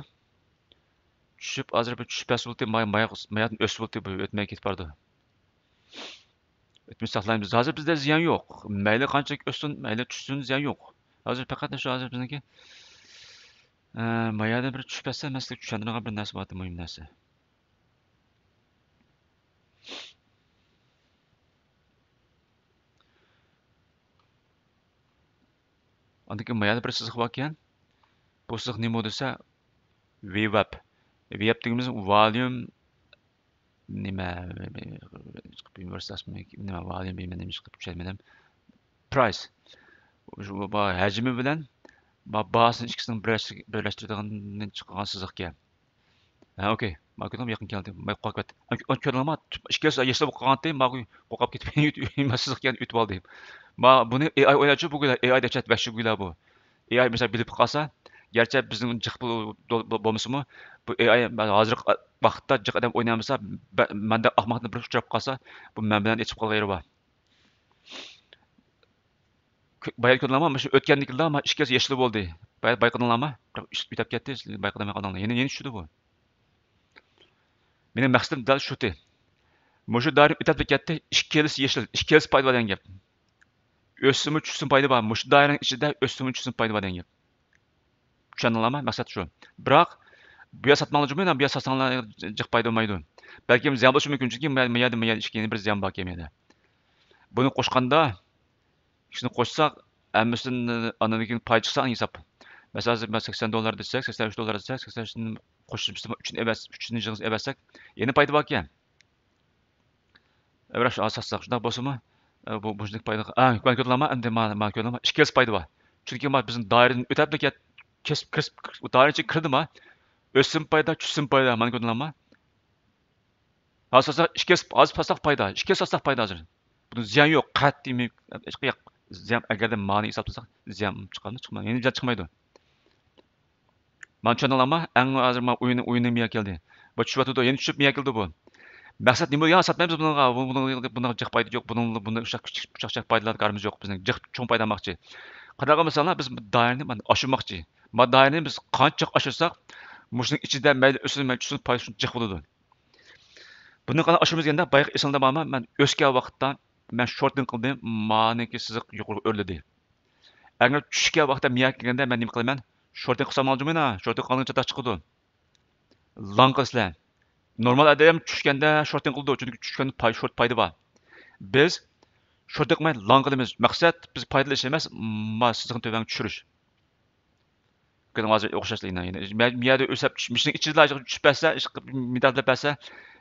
چۈشۈپ، ھازىر بىر چۈشۈپ بەرسە بولدى، ماي-، ماي-، ماياقتىن ئۆسسە بولدى، بۇ ئۆتمەي كېتىپ بارىدۇ. ئۆتمۈش ساقلايمىز. ھازىر بىزدە زىيان يوق. مەيلى قانچىلىك ئۆسسۇن، مەيلى چۈشسۇن، زىيان يوق. ھازىر پەقەت شۇ، ھازىر بىزنىڭكى، ئە، مايادىن بىر چۈشۈپ كەتسە، مەن سىزگە چۈشەندۈرىدىغان بىر نەرسە بار، مۇھىم نەرسە. ئاندىن كېيىن مايادا بىر سىزىق باركەن. بۇ سىزىق نېمە دېسە، ۋىۋەپ. ۋىۋەپ دېگىنىمىز volume نېمە، نېمە، ۋالىيۇم، نېمە، نېمە چىقىپ چۈشەنمىدىم. پرايس. شۇ با-، ھەجمى بىلەن با-، باھاسىنى ئىككىسىنىڭ بىرلەش-، بىرلەشتۈرىدىغاندىن چىققان سىزىقكەن. ھە، ئوكەي. ماكۇدام يېقىن كەلدى. ماي قوقۇپ كەتتى. ئان-، ئان-، كۆرۈڭلارما، ئىككىسى يېشىل بولۇپ قالغانتى، ماكۇ قوقۇپ كېتىپ، سىزىق يەنە ئۆتۈپ ئالدى. ما، بۇنى ئېي ئاي ئويلايچۇ، بۇ گۈلە، ئېي ئاي دەھشەت، ۋەھشىي گۈلە بۇ. ئېي ئاي مەسىلەن، بىلىپ قالسا، گەرچە بىزنىڭ جىق بول-، بول-، بولمىسىمۇ، بۇ ئېي ئاي ھازىرقى ۋاقىتتا جىق ئادەم ئوينىيالمىسا، بە-، مەندەك ئەخمەقنى بىر ئۇچراپ قالسا، بۇ مەن بىلەن ئېچىپ قالغان يېرى بار. كۆ-، بايا كۆردۈڭلارمۇ؟ مۇشۇ ئۆتكەندىكىلا ما ئىككىسى يېشىل بولدى. باي-، بايقىدىڭلارمۇ؟ بىراق ئۆتۈپ كەتتى، بايقىدالماي قالدىڭلار. يەنە، يەنە چۈشىدۇ بۇ. مېنىڭ مەقسىتىم دەل شۇتى. مۇشۇ دائىرە ئۆتۈپ كەتتى، ئىككىلىسى يېشىل، ئىككىلىسى پايدا بار دېگەن گەپ. ئۆسسىمۇ چۈشسىمۇ پايدا بار، مۇشۇ دائىرىنىڭ ئىچىدە ئۆسسىمۇ چۈشسىمۇ پايدا بار دېگەن گەپ. چۈشەندىڭلارمۇ؟ مەقسەت شۇ. بىراق، بۇ يەر ساتماڭلار جۇمۇ، بۇ يەر ساتساڭلار جىق پايدا بولمايدۇ. بەلكىم زىيان بولۇشى مۇمكىن، چۈنكى مە-، مە-، يەردە، مە-، يەردە ئىككى، يەنە بىر زىيان باركەن يەنە. بۇنى قوشقاندا، ئىككىسىنى قوشساق، ھەممىسىدىن ئاندىن كېيىن پاي چىقسا ھېساب. مەسىلەن، ھازىر مەن سەكسەن دوللار دېسەك، سەكسەن ئۈچ دوللار دېسەك، سەكسەن ئۈچنى قوشۇپ ئۈچىنى ئەۋەتسەك، ئۈچىنى يىغىنى ئەۋەتسەك، يەنە پايدا باركەن. ئەۋرەش ئاساسلىق شۇنداق بولسىمۇ، ئە، بۇ، بۇ شۇنداك پايدا، ئا، مانا كۆردۈڭلارمۇ؟ ئەمدى مانا، مانا كۆردۈڭلارمۇ؟ ئىككىلىسى پايدا بار. چۈنكى مانا بىزنىڭ دائىرىدىن ئۆتەپلا كەت-، كېسىپ، كىرىپ، دائىرە ئىچىگە كىردىما؟ ئۆسسىمۇ پايدا، چۈشسىمۇ پايدا، مانا كۆردۈڭلارمۇ؟ ھازىر ساتساق، ئىككىلىسى، ھازىر ساتساق پايدا، ئىككىلىسى ساتساق پايدا ھازىر. بۇنىڭ زىيانى يوق، قەتئىي مۇ-، ياق، زىيان، ئەگەردە مانى ھېسابلىساق، زىيان چىقامدۇ؟ چىقمايدۇ، يەنە زىيان چىقمايدۇ. مانا چۈشەندىڭلارمۇ؟ ئەڭ ھازىر مانا ئويۇن، ئويۇننىڭ بۇ يەرگە كەلدى. بۇ چۈشۈۋاتىدۇ، يەنە چۈشۈپ بۇ يەرگە كېلىدۇ بۇ. مەقسەت نېمە؟ يا ساتمايمىز بۇنىڭغا، بۇ، بۇنىڭ، بۇنىڭ جىق پايدا يوق، بۇنىڭ، بۇنىڭ ئۇششاق كىچىك، ئۇششاق چاق پايدىلاردا كارىمىز يوق بىزنىڭ. جىق چوڭ پايدا ئالماقچى. قانداق قىلمىساڭلار، بىز دائىرىنى مانا ئاشۇرماقچى. ما دائىرىنى بىز قانچە جىق ئاشۇرساق، مۇشۇنىڭ ئىچىدە مەيلى ئۆسسۇن، مەيلى چۈشسۇن، پايدا شۇنچە جىق بولىدۇ. بۇنى قانداق ئاشۇرىمىز دېگەندە، بايىقى ئېسىڭلاردا بارمۇ؟ مەن ئۆسكەن ۋاقىتتا مەن شورتىنگ قىلدىم، مانىڭكى سىزىق يۇقىرىغا ئۆرلىدى. ئەگەر چۈشكەن ۋاقىتتا مىياگە كىرگەندە مەن نېمە قىلىمەن؟ شورتىنگ قىلسام جۇمۇ، شورتىنگ قىلغاندا چاتاق چىقىدۇ. لونگ قىلىسىلەر. نورمال ئادەم چۈشكەندە شورتىنگ قىلىدۇ، چۈنكى چۈشكەندە پاي-، شورت پايدا بار. بىز شورتىنگ قىلماي لونگ قىلىمىز. مەقسەت بىز پايدىلىنىش ئەمەس، ما سىزىقنى تۆۋەنگە چۈشۈرۈش. كۆرۈڭ، ھازىر ئوخشاشلا يەنە، يەنە مە-، مە يەردە ئۆسەپ چۈش-، مۇشۇنىڭ ئىچىدىلا چۈشۈپ بەرسە، ئىش قىلىپ مىداد دەپ بەرسە،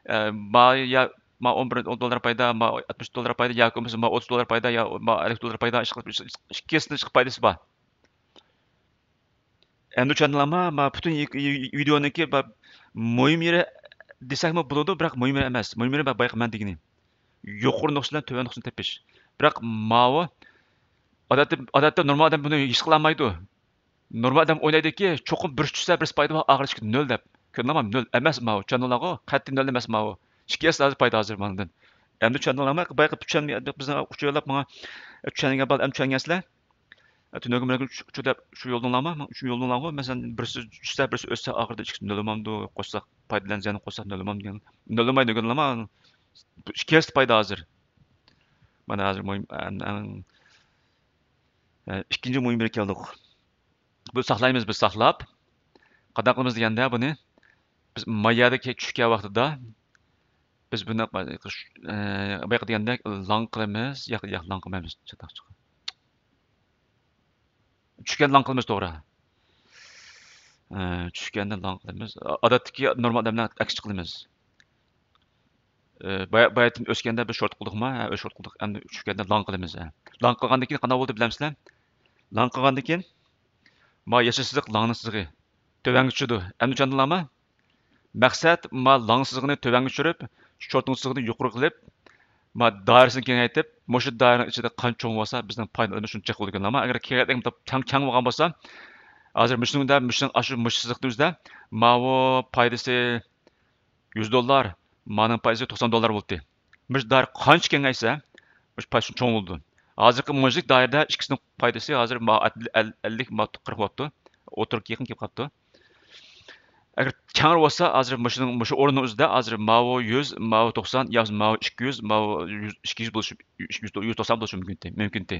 ئە، ما يا، ما ئون بىر دوللار پايدا، ما ئاتمىش دوللار پايدا، ياكى بولمىسا ما ئوتتۇز دوللار پايدا، يا ما ئەللىك دوللار پايدا، ئىش قىلىپ، ئىش-، ئىش-، ئىككىسىنىڭ ئىش قىلىپ پايدىسى بار. ئەمدى چۈشەندىڭلارمۇ؟ ما پۈتۈن ي-، ي-، ي-، ۋىدېئونىڭكى بار مۇھىم يېرى دېسەكمۇ بولىدۇ، بىراق مۇھىم يېرى ئەمەس. مۇھىم يېرى بايىقى مەن دېگىنى. يۇقىرى نۇقتا بىلەن تۆۋەن نۇقتىنى تېپىش. بىراق ماۋۇ ئادەتتە، ئادەتتە نورمال ئادەم بۇنى ھېس قىلالمايدۇ. نورمال ئادەم ئويلايدۇكى، چوقۇم بىرسى چۈشسە، بىرسى پايدا بار، ئاخىرى چىقىپ نۆل دەپ. كۆردۈڭلارمۇ؟ نۆل ئەمەس ماۋۇ، چۈشەندىڭلارغۇ؟ قەتئىي نۆل ئەمەس ماۋۇ. ئىككى ئەسلى ھازىر پايدا ھازىر ماندىن. ئەمدى چۈشەندىڭلارمۇ؟ بايىقى چۈشەنمەي، بىزنى ئۇچۇرلاپ ماڭا چۈشەنگەن بال، ئەمدى چۈشەنگەنسىلەر. تۈنۈگۈن مەن شۇ، شۇ دەپ شۇ يولدىڭلارمۇ؟ ماڭا ئۈچۈن يولدىڭلارغۇ؟ مەسىلەن، بىرسى چۈشسە، بىرسى ئۆتسە، ئاخىرىدا ئىككىسى نۆل بولمامدۇ؟ قوشساق پايدا بىلەن زىياننى قوشساق نۆل بولمامدۇ دېگەن. نۆل بولمايدۇ دېگەنلارمۇ؟ ئىككى ئەسلى پايدا ھازىر. مانا ھازىر مۇھىم، ئەڭ، ئەڭ، ئە، ئىككىنچى مۇھىم يېرىگە كەلدۇق. بۇ ساقلايمىز، بىز ساقلاپ. قانداق قىلىمىز دېگەندە بۇنى، بىز ما يەردە چۈشكەن ۋاقتىدا بىز بۇنى، ئە، بايىقى دېگەندەك لونگ قىلىمىز، ياق، ياق، لونگ قىلمايمىز، چاتاق چىقىدۇ. چۈشكەندە لونگ قىلىمىز، توغرا. ئە، چۈشكەندە لونگ قىلىمىز. ئادەتتىكى نورمال ئادەملەر ئەكسىچە قىلىمىز. ئە، بايا-، باياتىن ئۆسكەندە بىز شورت قىلدۇقما؟ ھە، شورت قىلدۇق. ئەمدى چۈشكەندە لونگ قىلىمىز، ھە. لونگ قىلغاندىن كېيىن قانداق بولدى بىلەمسىلەر؟ لونگ قىلغاندىن كېيىن ما يېشىل سىزىق لونگنىڭ سىزىقى تۆۋەنگە چۈشىدۇ. ئەمدى چۈشەندىڭلارمۇ؟ مەقسەت، ما لونگ سىزىقىنى تۆۋەنگە چۈشۈرۈپ، شورتنىڭ سىزىقىنى يۇقىرى قىلىپ، ما دائىرىسىنى كېڭەيتىپ، مۇشۇ دائىرىنىڭ ئىچىدە قانچە چوڭ بولسا، بىزنىڭ پايدىلىرىمىز شۇنچە جىق بولىدىكەن. ئەگەر كېڭەيتىپ تەڭ، تەڭ بولغان بولسا، ھازىر مۇشۇنىڭدا، مۇشۇنىڭ ئاشۇ، مۇشۇ سىزىقنىڭ ئۆزىدە ماۋۇ پايدىسى يۈز دوللار، مانىڭ پايدىسى توقسان دوللار بولدى. مۇشۇ دائىرە قانچە كېڭەيسە، مۇشۇ پايدا شۇنچە چوڭ بولىدۇ. ھازىرقى مۇشۇ دائىرىدە ئىككىسىنىڭ پايدىسى ھازىر ما ئەل-، ئەل-، ئەللىك، ما قىرىق بوپتۇ. ئوتتۇرىغا يېقىن كېلىپ قاپتۇ. ئەگەر كەڭرى بولسا، ھازىر مۇشۇنىڭ، مۇشۇ ئورۇننىڭ ئۆزىدە ھازىر ماۋۇ يۈز، ماۋۇ توقسان، يا ماۋۇ ئىككى يۈز، ماۋۇ يۈز، ئىككى يۈز بولۇشى، ئىككى يۈز، يۈز توقسان بولۇشى مۇمكىنتى، مۇمكىنتى.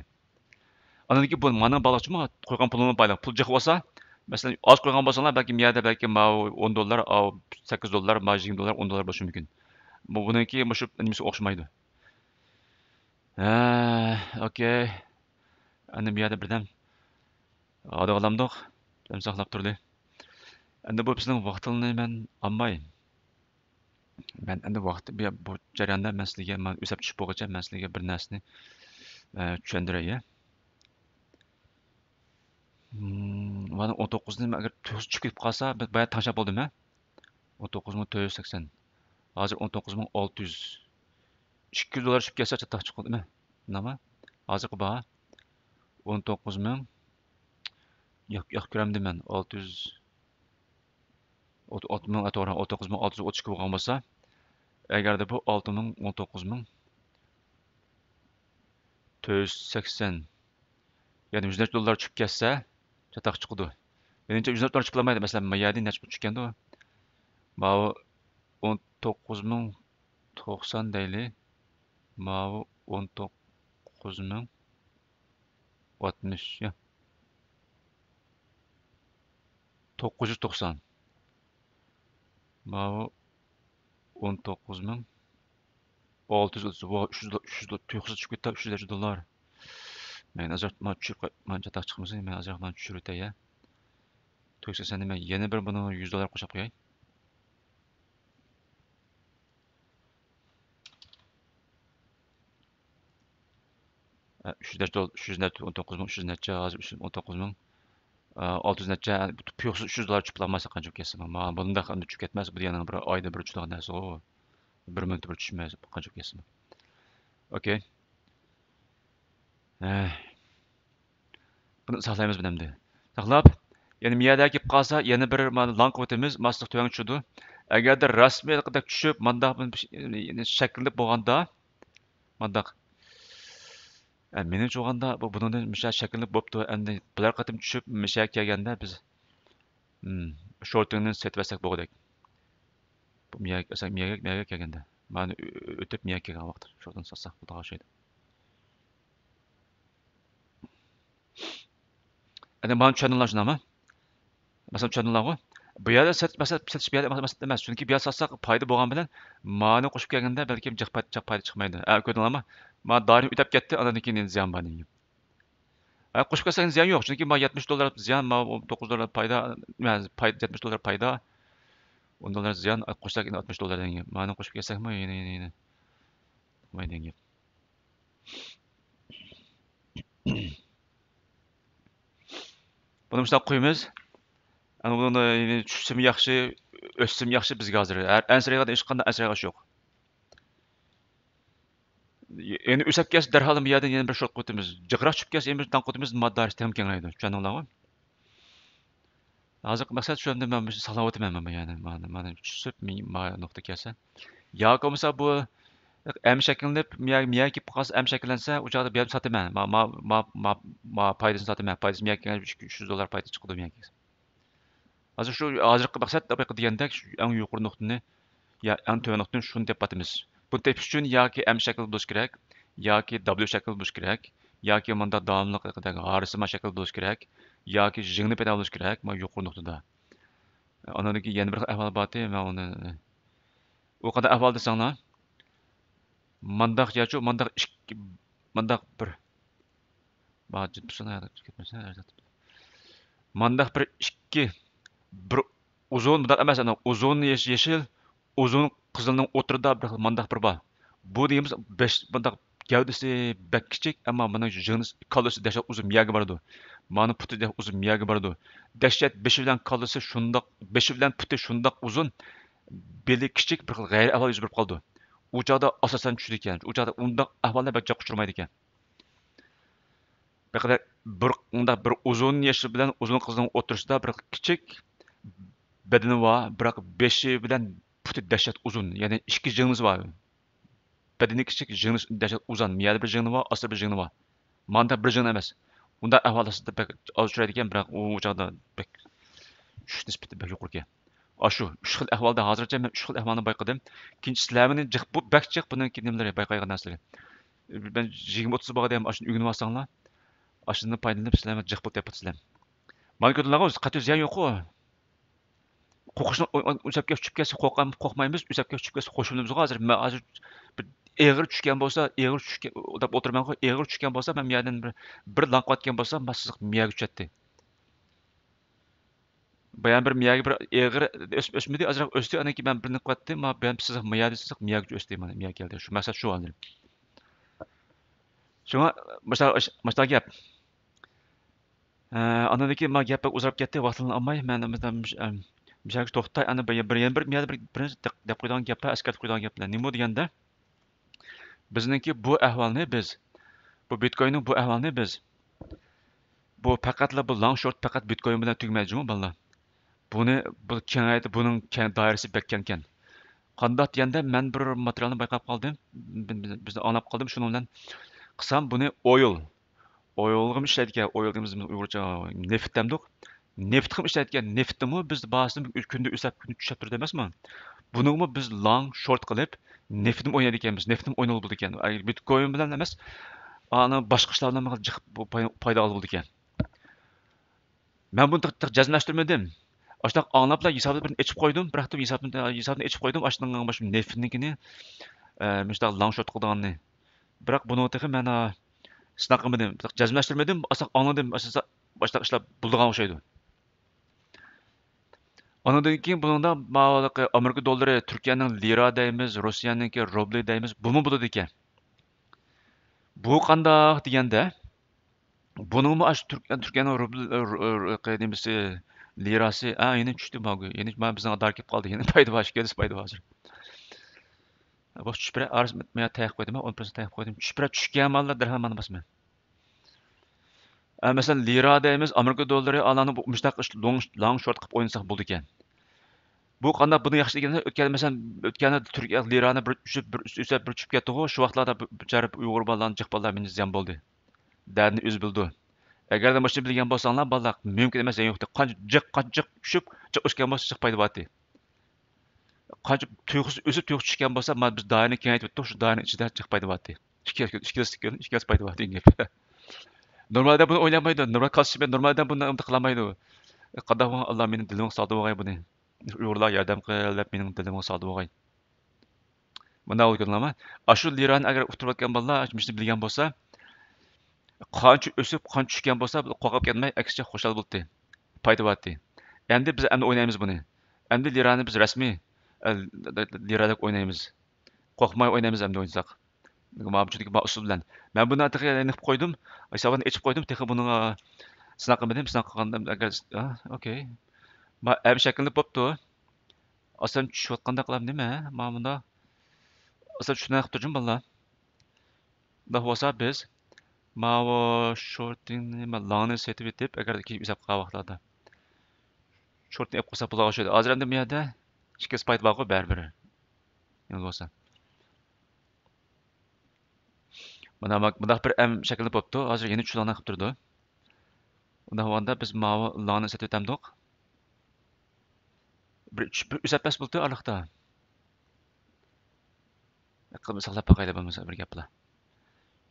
ئاندىن كېيىن بۇ مانىڭ باغلىقچىمۇ قويغان پۇلىنىڭ بايلىقى. پۇل جىق بولسا، مەسىلەن، ئاز قويغان بولساڭلار، بەلكىم يەردە بەلكىم ماۋۇ ئون دوللار، ئاۋۇ سەككىز دوللار، ماۋۇ يىگىرمە دوللار، ئون دوللار بولۇشى مۇمكىن. بۇ، بۇنىڭكى مۇشۇ نېمىسى ئوخشىمايدۇ. ھە، ئوكەي. ئەنە بۇ يەردە بىردەم ئادىغالامدۇق. دەم ساقلاپ تۇردى. ئەمدى بۇ بىزنىڭ ۋاقتىنى مەن ئالماي. مەن ئەمدى ۋاقىت، بۇ، بۇ جەرياندا مەن سىلىگە، مەن ئۆسەپ چۈشۈپ بولغۇچە مەن سىلىگە بىر نەرسىنى، ئە، چۈشەندۈرەي، يە. مم، مانا ئون توققۇزنى مەن ئەگەر تۆت يۈز چۈشۈپ كېتىپ قالسا، بىز بايا تەڭشەپ بولدۇم، ھە؟ ئون توققۇز مىڭ تۆت يۈز سەكسەن. ھازىر ئون توققۇز مىڭ ئالتە يۈز. ئىككى يۈز دوللار چۈشۈپ كەتسە، چاتاق چىقىدۇ، نېمە؟ ھازىرقى باھا ئون توققۇز مىڭ، ياق، ياق، كۆرەمدىمەن، ئالتە يۈز، ئوت-، ئوت-، مىڭ، توغرا، ئون توققۇز مىڭ ئالتە يۈز ئوتتۇز ئىككى بولغان بولسا، ئەگەردە بۇ ئالتە مىڭ، ئون توققۇز مىڭ تۆت يۈز سەكسەن، يەنى يۈز نەچچە دوللار چۈشۈپ كەتسە، چاتاق چىقىدۇ. مېنىڭچە، يۈز نەچچە دوللار چۈشۈپ بولمايدۇ. مەسىلەن، ما يەردىن نەچچە پۇل چۈشكەندۇ؟ ماۋۇ ئون توققۇز مىڭ توقسان دەيلى. ماۋۇ ئون توققۇز مىڭ ئاتمىش، يا. توققۇز يۈز توقسان. ماۋۇ ئون توققۇز مىڭ ئالتە يۈز ئوتتۇز، ۋا، ئۈچ يۈز، ئۈچ يۈز، تۆت يۈز چۈشۈپ كېتىپتۇ، ئۈچ يۈز دوللار. مەن ئازراق، مانا چۈشۈرۈپ قوي-، مانا چاتاق چىقمىسۇن، مەن ئازراق مانا چۈشۈرۈۋېتەي، يا. تۆت يۈز سەكسەن، مەن يەنە بىر بۇنىڭغا يۈز دوللار قوشۇپ قوياي. ئە، ئۈچ يۈز نەچچە، ئۈچ يۈز نەچچە، ئون توققۇز مىڭ، ئۈچ يۈز نەچچە، ھازىر ئۈچ يۈز ئون توققۇز مىڭ. ئە، ئالتە يۈز نەچچە، تۇيۇقسىز ئۈچ يۈز دوللار چۈشۈپ قالماسا قانچە كەتسىمۇ؟ ما، بۇنداق ئەمدى چۈشۈپ كەتمەس، بۇ دېگەننىڭ بىر ئايدا بىر چۈشىدىغان نەرسىغۇ. بىر مىنۇتتا بىر چۈشمەس، قانچە كەتسىمۇ. ئوكەي. ئە، بۇنى ساقلايمىز بۇنى ئەمدى. ساقلاپ، يەنە مىيەدە كېلىپ قالسا، يەنە بىر مانا لونگ قىلىۋېتىمىز، ماسلىق تۆۋەنگە چۈشىدۇ. ئەگەردە رەسمىي ھېلىقىدەك چۈشۈپ، مانداق بىر شەكىللىنىپ بولغاندا، مانداق. ئە، مېنىڭچە بولغاندا، بۇ، بۇنىڭدىن مىشا شەكىللىنىپ بوپتۇ. ئەمدى بىرەر قېتىم چۈشۈپ، مىشا كەلگەندە بىز، ھىم، شورتىنى سېتىۋەتسەك بولغۇدەك. بۇ مىيەگە، مىيەگە، مىيەگە كەلگەندە. مانا ئۆ-، ئۆتۈپ مىيەگە كەلگەن ۋاقىت شورتىنى ساتساق بولىدىغان ئوخشايدۇ. ئەنە مانا چۈشەندىڭلار شۇنداقمۇ؟ مەسىلەن، چۈشەندىڭلارغۇ؟ بۇ يەردە سېتىش، مەسىلەن، سېتىش بۇ يەردە مەسىلە ئەمەس. چۈنكى بۇ يەردە ساتساق پايدا بولغان بىلەن مانى قوشۇپ كەلگەندە بەلكىم جىق پايدا، جىق پايدا چىقمايدۇ. ھە، كۆردۈڭلارمۇ؟ ما دائىرە ئۆتەپ كەتتى، ئاندىن كېيىن زىيان بار دېگەن گەپ. ھە، قوشۇپ كەلسەڭ زىيان يوق. چۈنكى ما يەتمىش دوللار زىيان، ما ئون توققۇز دوللار پايدا، پايدا، يەتمىش دوللار پايدا، ئون دوللار زىيان، قوشساق ئەنە ئاتمىش دوللار دېگەن گەپ. مانى قوشۇپ كەلسەكمۇ يەنە، يەنە، يەنە. بۇنى مۇشۇنداق قويىمىز. ئەنە بۇنى چۈشسىمۇ ياخشى، ئۆسسىمۇ ياخشى بىزگە ھازىر. ھەر ئەنسىرەيدىغان ھېچقانداق ئەنسىرەيدىغان ئىش يوق. يەنە ئۆسۈپ كەلسە دەرھال بۇ يەردىن يەنە بىر شورت قويىمىز. جىقراق چۈشۈپ كەلسە يەنە بىر داڭ قويىمىز، ماددا تېخىمۇ كېڭىيىدۇ. چۈشەندىڭلارغۇ؟ ھازىرقى مەقسەت شۇ، ئەمدى مەن مۇشۇ ساقلاۋاتىمەن مەن بۇ يەرنى. مانا، مانا چۈشۈپ، مى-، ما نۇقتا كەلسە. ياكى بولمىسا بۇ ئەم شەكىللىنىپ، مىيە، مىيە كېلىپ قالسا، ئەم شەكىللەنسە، ئۇ چاغدا بۇ يەرنى ساتىمەن. ما، ما، ما، ما، ما پايدىسىنى ساتىمەن. پايدىسى مىيە كەلگەن ئىككى يۈز، ئۈچ يۈز دوللار پايدا چىقىدۇ مىيە كەلسە. ھازىر شۇ ھازىرقى مەقسەت دېگەندەك شۇ ئەڭ يۇقىرى نۇقتىنى، يا ئەڭ تۆۋەن نۇقتىنى شۇنى دەپ ئاتىمىز. بۇنى تېپىش ئۈچۈن ياكى ئەم شەكىل بولۇش كېرەك، ياكى دابليۇ شەكىل بولۇش كېرەك، ياكى مۇنداق داۋاملىق ھارسىما شەكىل بولۇش كېرەك، ياكى ژىڭنە پەيدا بولۇش كېرەك، مانا يۇقىرى نۇقتىدا. ئاندىن كېيىن يەنە بىر ئەھۋال بارتى، مەن ئۇنى، ئۇ قانداق ئەھۋال دېسەڭلار، مانداق ياچۇ، مانداق ئىككى، مانداق بىر، مانداق بىر ئىككى، بىر ئۇزۇن، مۇنداق ئەمەس، ئەنە ئۇزۇن يېش-، يېشىل، ئۇزۇن قىزىلنىڭ ئوتتۇرىدا بىر مانداق بىر بار. بۇ دېگىنىمىز بەش، مۇنداق گەۋدىسى بەك كىچىك، ئەمما بۇنىڭ ژىڭنىسى، كاللىسى دەھشەت ئۇزۇن مىيەگە بارىدۇ. مانا پۇتى دەك ئۇزۇن مىيەگە بارىدۇ. دەھشەت بېشى بىلەن كاللىسى شۇنداق، بېشى بىلەن پۇتى شۇنداق ئۇزۇن، بېلى كىچىك، بىر خىل غەيرىي ئەھۋال يۈز بېرىپ قالىدۇ. ئۇ چاغدا ئاساسەن چۈشىدىكەن. ئۇ چاغدا ئۇنداق ئەھۋاللار بەك جىق ئۇچرىمايدىكەن. بىر قەدەر بىر، ئۇنداق بىر ئۇزۇن يېشىل بىلەن ئۇزۇن قىزنىڭ ئوتتۇرىسىدا بىر كىچىك بەدىنى بار، بىراق بېشى بىلەن پۇتى دەھشەت ئۇزۇن، يەنى ئىككى ژىڭنىسى بار. بەدىنى كىچىك، ژىڭنىسى دەھشەت ئۇزۇن، مىيەدە بىر ژىڭنە بار، ئاستىدا بىر ژىڭنە بار. مانا بىر ژىڭنە ئەمەس. ئۇنداق ئەھۋال ئاستىدا بەك ئاز ئۇچرايدىكەن، بىراق ئۇ چاغدا بەك چۈشۈش نىسبىتى بەك يۇقىرىكەن. ئاشۇ ئۈچ خىل ئەھۋالدا ھازىرچە مەن ئۈچ خىل ئەھۋالنى بايقىدىم. كېيىنچە سىلەرمۇ جىق، بۇ بەك جىق، بۇنىڭكى نېمىلىرى، بايقايدىغان نەرسىلىرى. مەن يىگىرمە ئوتتۇز بارغان ئاشۇنى ئۆگىنىۋالساڭلار، ئاشۇندىن پايدىلىنىپ سىلەرمۇ جىق پۇل تېپىسىلەر. مانا كۆردۈڭلارغۇ، قەتئىي زىيان يوققۇ. قوقۇشنىڭ ئۆسەپكە چۈشۈپ كەتسە قورقام-، قورقمايمىز، ئۆسەپكە چۈشۈپ كەتسە خوشلىنىمىزغۇ. ھازىر مەن ھازىر بىر ئېغىر چۈشكەن بولسا، ئېغىر چۈشكەن دەپ ئولتۇرىمەنغۇ، ئېغىر چۈشكەن بولسا، مەن مىيەدىن بىر، بىر لەڭ قىلىۋەتكەن بولسام، مانا سىزىق مىيەگە چۈشەتتى. بايام بىر مىيەگە بىر ئېغىر ئۆسۈپ ئۆسمىدى، ئازراق ئۆستى، ئاندىن كېيىن مەن بىرنى قىلىۋەتتىم، مانا بايام سىزىق مىيەدىن سىزىق مىيەگە ئۆستى، مانا مىيەگە كەلدى. شۇ مەقسەت شۇ ھازىر. شۇڭا مۇشۇنداق ئىش، مۇشۇنداق گەپ. ئە، ئاندىن كېيىن مانا گەپ بەك ئۇزىراپ كەتتى، ۋاقتىنى ئالماي، مەن مۇشۇ يەرگە توختاي، ئەنە بىر، بىر، يەنە بىر، يەنە بىر، بىر دەپ، دەپ قويىدىغان گەپلەر، ئەسكەرتىپ قويىدىغان گەپلەر. نېمە بۇ دېگەندە، بىزنىڭكى بۇ ئەھۋالنى بىز، بۇ بىتكويننىڭ بۇ ئەھۋالىنى بىز، بۇ پەقەتلا بۇ لانگ شورت پەقەت بىتكوين بىلەن تۈگىمەيدۇ جۇمۇ، بالىلار. بۇنى، بۇ كېڭەيدى، بۇنىڭ كەڭ، دائىرىسى بەك كەڭكەن. قانداق دېگەندە، مەن بىر ماتېرىيالنى بايقاپ قالدىم، بىزنى ئاڭلاپ قالدىم، شۇنىڭ بىلەن قىلسام، بۇنى ئويل، ئويلغىمۇ ئىشلەيدىكەن، ئويل دېگىنىمىز ئۇيغۇرچە نېفىت دەمدۇق. نېفىتقىمۇ ئىشلەيدىكەن، نېفىتتىمۇ بىز بارىسىدىن كۈندە ئۆسەپ، كۈندە چۈشەپ تۇرىدۇ ئەمەسمۇ؟ بۇنىڭمۇ بىز لانگ شورت قىلىپ، نېفىتنى ئوينايدىكەنمىز، نېفىتنىمۇ ئوينىغىلى بولىدىكەن. ئەگەر بىتكوين بىلەن ئەمەس، ئانا باشقا ئىشلار بىلەن جىق بۇ پاي-، پايدا ئالغىلى بولىدىكەن. مەن بۇنى تېخى، تېخى جەزملەشتۈرمىدىم. ئاشۇنداق ئاڭلاپلا ھېسابنى بىرنى ئېچىپ قويدۇم، بىراق ھېسابنى، ھېسابنى ئېچىپ قويدۇم، ئاشۇنىڭ مۇشۇ نېفىتنىڭكىنى، ئە، مۇشۇنداق لانگ شورت قىلىدىغاننى. بىراق بۇنىڭغا تېخى مەن، ئە، سىناق قىلمىدىم، بىراق جەزملەشتۈرمىدىم، ئاسان ئاڭلىدىم، ئاشۇنداق ئىشلار بولىدىغان ئوخشايدۇ. ئاندىن كېيىن بۇنىڭدا ماۋۇ ئامېرىكا دوللىرى، تۈركىيەنىڭ لىرا دەيمىز، روسىيەنىڭكى روبلى دەيمىز، بۇمۇ بولىدىكەن. بۇ قانداق دېگەندە، بۇنىڭمۇ ئاشۇ تۈرك-، تۈركىيەنىڭ روبل-، ر-، ر-، ق-، نېمىسى، لىراسى، ئا، يەنە چۈشتى ماگۇ. يەنە مانا بىزنىڭ ئادار كېلىپ قالدى. يەنە پايدا بار، ئىككىلىسى پايدا بار ھازىر. بۇ چۈشۈپ بېرە، ئارىسى مەن تەييار قىلىپ قويدۇم، ئون پىرسەنت تەييار قىلىپ قويدۇم. چۈشۈپ بېرە، چۈشكەن ماللار دەرھال مانا باسىمەن. ئە، مەسىلەن، لىرا دەيمىز، ئامېرىكا دوللىرى، ئالانى بۇ مۇشۇنداق ئىش، لونگ، لانگ شورت قىلىپ ئوينىساق بولىدىكەن. بۇ قانداق، بۇنى ياخشى دېگەندە، ئۆتكەندە، مەسىلەن، ئۆتكەندە تۈركىيە لىرانى بىر چۈشۈپ، بىر ئۆسۈپ، بىر چۈشۈپ كەتتىغۇ، شۇ ۋاقىتلاردا بىچارە ئۇيغۇر بالىلارنى، جىق بالىلار مېنى زىيان بولدى. دەردىنى ئۆزى بىلىدۇ. ئەگەردە مۇشۇنى بىلگەن بولساڭلار، بالىلار، مۇمكىن ئەمەس، زىيان يوق دەپ. قانچە جىق، قانچە جىق چۈشۈپ، جىق ئۆسكەن بولسا، جىق پايدا بارتى. قانچە تۇيۇقسىز ئۆسۈپ، تۇيۇقسىز چۈشكەن بولسا، مانا بىز دائىرىنى كېڭەيتىۋەتتۇق، شۇ دائىرىنىڭ ئىچىدە جىق پايدا بارتى. ئىككىلىسى، ئىككىلىسى، ئىككىلىسى پايدا بارتى دېگەن گەپ. نورمال ئادەم بۇنى ئوينىمايدۇ. نورمال كاسا ئىشلىمەي، نورمال ئادەم بۇنى ئۇنداق قىلالمايدۇ. قانداق بولغان ئاللا مېنىڭ دىلىمغا سالدى بولغاي بۇنى. ئۇيغۇرلار ياردەم قىل دەپ مېنىڭ دىلىمغا سالدى بولغاي. مانا ئۇ كۆرۈڭلارما؟ ئاشۇ لىرانى ئەگەر ئۇتتۇرۇۋاتقان بالىلار مۇشۇنى بىلگەن بولسا، قانچە ئۆسۈپ، قانچە چۈشكەن بولسا، قورقۇپ كەتمەي، ئەكسىچە خۇشال بولاتتى. پايدا بارتتى. ئەمدى بىز ئەمدى ئوينايمىز بۇنى. ئەمدى لىرانى بىز رەسمىي، ئە، لىرادەك ئوينايمىز. قورقماي ئوينايمىز ئەمدى ئوينىساق. مانا بۇ چۈنكى بار ئۇسۇل بىلەن. مەن بۇنى تېخى نېمە قىلىپ قويدۇم؟ ھېساباتنى ئېچىپ قويدۇم. تېخى بۇنىڭغا سىناق قىلمىدىم. سىناق قىلغاندا ئەگەر، ھە، ئوكەي. ما، ئەم شەكىللىنىپ بوپتۇ. ئاسان چۈشۈۋاتقاندەك قىلام نېمە؟ ما مۇندا. ئاسان چۈشىنەلەپ تۇرجۇم بالىلار. مۇنداق بولسا بىز ماۋۇ شورتىنى، ما، لاننى سېتىۋېتىپ، ئەگەر كېيىن ئېسىپ قالغان ۋاقىتلاردا. شورتىنى ئېلىپ قويساق بولغان ئوخشايدۇ. ھازىر ئەمدى بۇ يەردە ئىككى ئىسپايت بارغۇ بەرىبىر. يەنە بولسا. مانا ماك-، مۇنداق بىر ئەم شەكلىدە بوپتۇ. ھازىر يەنە چۈشىدىغاندەك قىلىپ تۇرىدۇ. ئۇنداق بولغاندا بىز ماۋۇ لاننى سېتىۋېتەمدۇق. بىر ئۈچ، بىر ئۈچ ھەپتە بولدى ئارىلىقتا. قىلمىسا ساقلاپ باقايلى بولمىسا بىر گەپ بىلەن.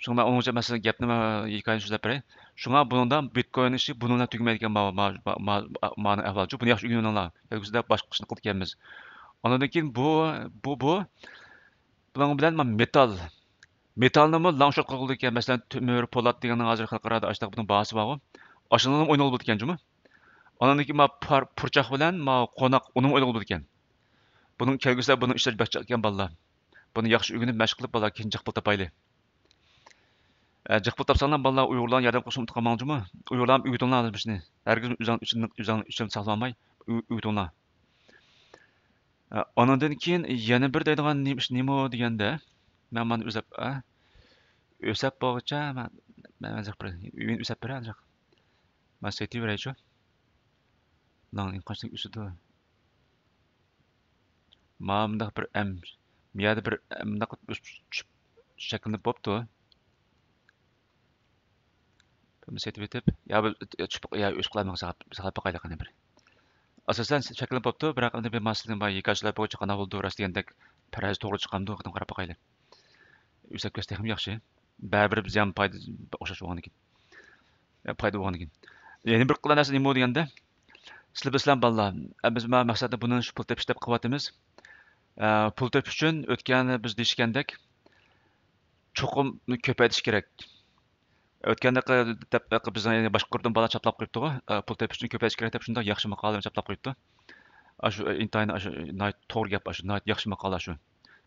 شۇڭا مەن ئۇنىڭغىچە مەسىلەن گەپنى، مەن ھېكايىنى سۆزلەپ بېرەي. شۇڭا بۇنىڭدا بىتكوين ئىشى بۇنىڭ بىلەن تۈگىمەيدىكەن، ما-، ما-، ما-، ما-، مانىڭ ئەھۋالى. بۇنى ياخشى ئۆگىنىۋېلىڭلار. كەلگۈسىدە باشقا ئىشنى قىلىدىكەنمىز. ئاندىن كېيىن بۇ، بۇ، بۇ، بۇنىڭ بىلەن مانا مېتال. مېتالنىمۇ لانگ شورت قىلغىلى كەلگەن. مەسىلەن، تۆمۈر، پولات دېگەننىڭ ھازىر خەلقئارادا ئاشۇنداق بۇنىڭ باھاسى بارغۇ. ئاشۇنىڭ ئوينىغىلى بولىدىكەن جۇمۇ. ئاندىن كېيىن مانا پار-، پۇرچاق بىلەن مانا قوناق ئۇنىمۇ ئوينىغىلى بولىدىكەن. بۇنىڭ كەلگۈسىدە بۇنىڭ ئىشلىرى بەك جىق ئىكەن بالىلار. بۇنى ياخشى ئۆگىنىپ، مەشىق قىلىپ، بالىلار كېيىن جىق پۇل تاپايلى. ئە، جىق پۇل تاپساڭلار، بالىلار، ئۇيغۇرلارنى ياردەم قىلىشنى ئۇنتۇپ قالماڭ جۇمۇ. ئۇيغۇرلار ئۆگىتىڭلار بۇ ئىشنى. ھەرگىز ئۆزۈڭ ئۈچۈن، ئۆزۈڭ ئۈچۈن ساقلىماي، ئۆ-، ئۆگىتىڭلار. ئە، ئانىڭدىن كېيىن يەنە بىر دەيدىغان نېمە ئىش، نېمە دېگەندە، مەن مانا ئۆسەپ، ئە، ئۆسەپ بولغۇچە مەن، مەن، مەن زىق بىر ئۆينى ئۆسەپ بېرەي ئازراق. مەن سېتىۋېرەيچۇ. لاننىڭ قانچىلىك ئۆسىدۇ؟ مانا مۇنداق بىر ئەم، بۇ يەردە بىر ئەم مۇنداق ئۆسۈپ چۈشۈپ شەكىللىنىپ بوپتۇ. بۇنى سېتىۋېتىپ، يا بىر چۈشۈپ، يا ئۆسۈپ قالمىغان ساقلاپ، ساقلاپ باقايلى قېنى بىر. ئاساسەن شەكىللىنىپ بوپتۇ، بىراق ئەمدى بىر ماسىلىنى بار ھېكايىچىلار بويىچە قانداق بولىدۇ، راست دېگەندەك پەرەز توغرا چىقامدۇ، قېنى قاراپ باقايلى. ئۆسۈپ كەتسە تېخىمۇ ياخشى. بەرىبىر زىيان پايدا ئوخشاش بولغاندىكىن. يا، پايدا بولغاندىكىن. يەنە بىر قىلغان نەرسە نېمە دېگەندە، سىلەر بىلىسىلەر بالىلار، ئە، بىز ما-، مەقسەتتە بۇنى شۇ پۇل تېپىش دەپ قىلىۋاتىمىز. ئە، پۇل تېپىش ئۈچۈن ئۆتكەندە بىز دېيىشكەندەك، چوقۇم كۆپەيتىش كېرەك. ئۆتكەندە ق-، دەپ، بىزنىڭ يەنە باشقا گۇرۇپتىن بالىلار چاپلاپ قويۇپتىغۇ، ئە، پۇل تېپىش ئۈچۈن كۆپەيتىش كېرەك دەپ شۇنداق ياخشى ماقالە چاپلاپ قويۇپتۇ. ئاشۇ، ئىنتايىن ئاشۇ ناھايىتى توغرا گەپ، ئاشۇ ناھايىتى ياخشى ماقالە شۇ.